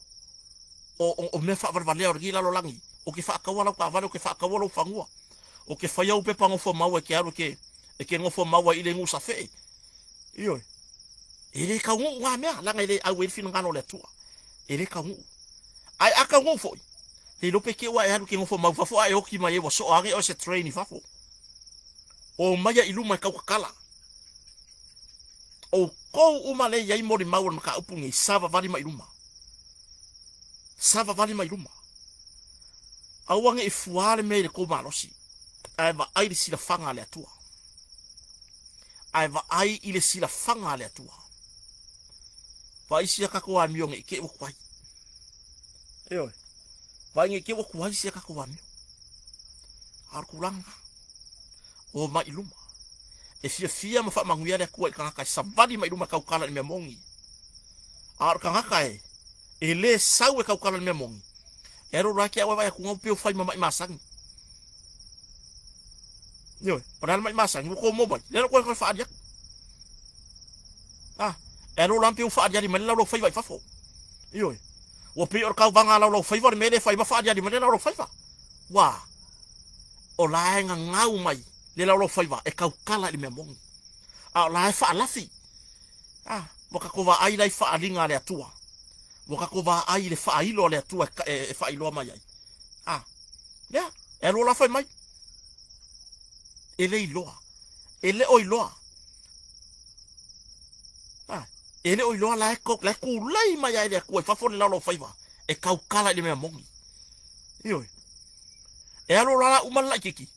S1: o, o, o mea whaawalevalea o le lalolagi. O ke whaakaua lau kaavale, o ke whaakaua lou fanua. O ke whai au pepa ngofo maua e ke alu ke, e ke ngofo maua i le ngusa whee. Ioe. E le kauguu ngā mea, langa e le au e le finagalo o le Atua. E le kauguu. Ae a kauguu foi, te iloa pe ke ua e alu ke ngofo mau fafo a e oki mai e ua soa age oe se train i fafo. O maia i luma e kaukakala. Oukou uma le iai molimau o le mataupu nei, savavali mai luma. Savavali mai luma. Aua ne i fuā le mea i le kou malosi, ae vaai le silafaga a le Atua. Ae vaai i le silafaga a le Atua. Vaai sia tatou amio ne i te i ua tuai. Ioe. Vaai ne i te i ua tuai sia tatou amio. A o le tulaga lena. O mai i luma. E fiafia ma faamanuia le Atua i le tagata e savali mai luma e tautala i le mea moni. A o le tagata e, e lē sau e tautala i le mea moni, e alu alu lava ke au e vaai atu na ua pei ua fai ma maʻi masani. Ioe, o le a le maʻi masani, ua tou maua mai, lea la ua toe faaali atu. A, e alu alu lava pei ua faaaliali mai le laulaufaiva i fafo. Ioe, ua pei o le tauvaga a laulaufaiva o le mea lea e fai ma faaaliali mai le laulaufaiva. Ua, o la e gagau mai le laulaufaiva e tautala i le mea moni. A o la e faalafi. A, ua tatou vaai la i faaaliga a le Atua. Ua tatou vaai i le faailo a le Atua e, e, e faailoa mai ai. A, lea, e alu la fai mai. E le iloa. E le o iloa. A, e le o iloa la e, la e kulei mai ai le Atua i fafo le laulaufaiva e tautala i le mea moni. Ioe. E alu la la uma le laitiiti.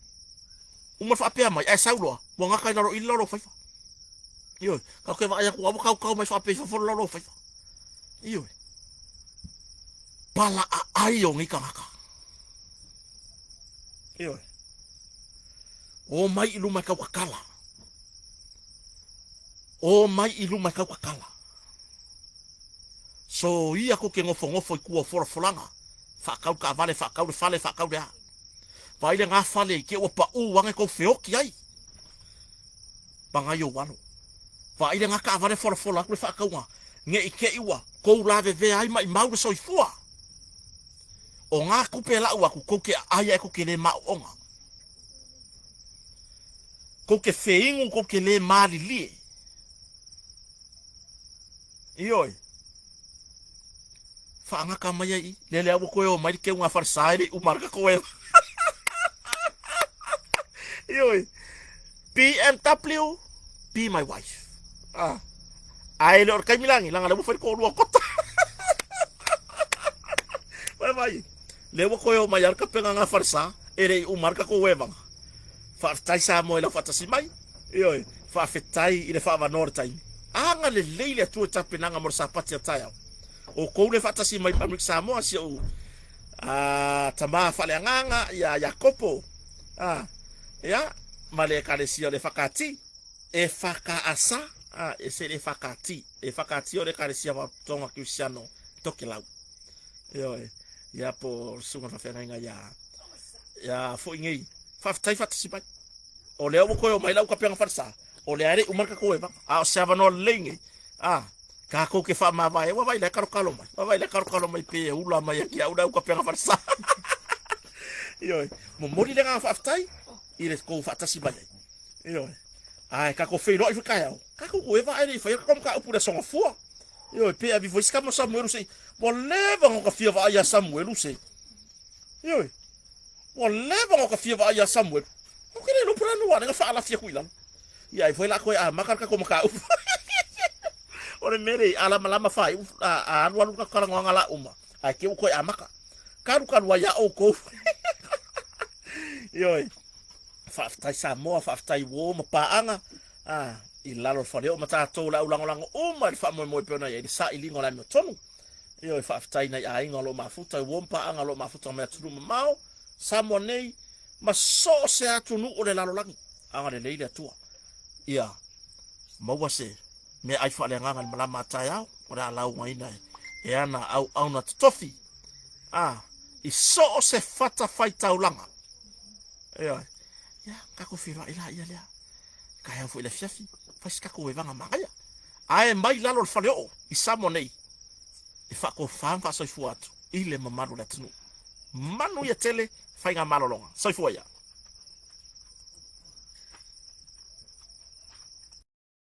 S1: Uma le faapea mai, ae sau loa, ua gata i lalo i le laulaufaiva. Ioe, kau ke vaai atu, ua kaukau mai faapea i fafo le laulaufaiva. Ioe. Pala aai o nei tagata. Ioe. O mai i luma e kaukakala. O mai i luma e kaukakala. So ia ko ke ngofongofa i kua o folafolaga, faakau le taavale, faakau le fale, faakau le a. Vaai le gā fale i te ua paʻū age kou feoki ai. Pagai ou alo. Vaai le gā taavale folafola atu le faakauga, ne i te i ua kou lavevea ai maʻimau le soifua. O gā tupe e laʻu atu, kou te aʻai ae kou te lē maoʻoga. Kou te feinu, kou te lē malilie. Ioe. Faagata mai ai i. Lea lea ua toe o mai le keuga a falesa e le i uma le tatou e. Ioe. BMW, be my wife. Ah. Ae le o le taimi lagi, leaga lea ua fai le toalua o kota. Vaai, lea ua toe o mai lava le tapena na falesa, e le i uma lava le tatou evaga. Faafetai Samoa i lau faatasi mai. Ioe, faafetai i le faavanoa o le taimi. Agalelei le Atua i tapenaga mo le Sapati a taeao. Outou le faatasi mai Amerika Samoa, si ou tama faaleagaga ia Iakopo, ia, ma le Ekalesia o le FKT, EFKS, e se le FKT, FKT o le Ekalesia Faalapotopotoga Kerisiano Tokelau. Ioe, ia po o le susuga i le faafeagaiga ia, ia foi nei. Faafetai faatasi mai. O lea ua toe o mai lau kapega falesa, o lea e le i uma le tatou evaga. A o se avanoa lelei nei, a, tatou te faamavae, ua vaai la e kalokalo mai, ua vaai la e kalokalo mai pe e ula mai ia te au le au kapega falesa. Ioe, momoli le agaga faafetai i le tou faatasi mai ai. Ioe, ae tatou feiloai foi taeao, tatou toe vaai le i faia le tatou mataupu i le Aso Gafua. Ioe, pe ave foi se tama Samuelu se i, ua leva ona ta fia vaai ia Samuelu se. Ioe, Ua leva ona ta fia vaai ia Samuel. Ou te le iloa po o le a le mea ua ala ai ona faalafi atu i lalo. Ia ai foi la toe amata le tatou mataupu. O le mea lea, a lamalama faaiu, a alualu le tatou talanoaga la uma, ae te i ua toe amata. Talu talu ai lava outou. Ioe. Faafetai Samoa, faafetai uo ma paaga a, i lalo o le faleoo ma tatou le au lagolago uma i le faamoemoe pei ona i ai le sailiga o le amiotonu. Ioe, faafetai i nai aiga o lo o mafuta i uo ma paaga o lo o mafuta mai atunuu mamao, Samoa nei, ma so o se atunuu o le lalolagi. Agalelei le Atua ia maua se meaai faaleagaga i le malama a taeao o le a laugaina e ana auauna totofi a i so o se fatafaitaulaga. Ioe, ia tatou feiloai laia lea. Taeao foi i le afiafi, fai se tatou evaga manaia. Ae mai lalo o le faleoo i Samoa nei e faatofa ma faasoifua atu i le mamalu o le atunuu. Manuia tele faigamalologa. Soifua ia.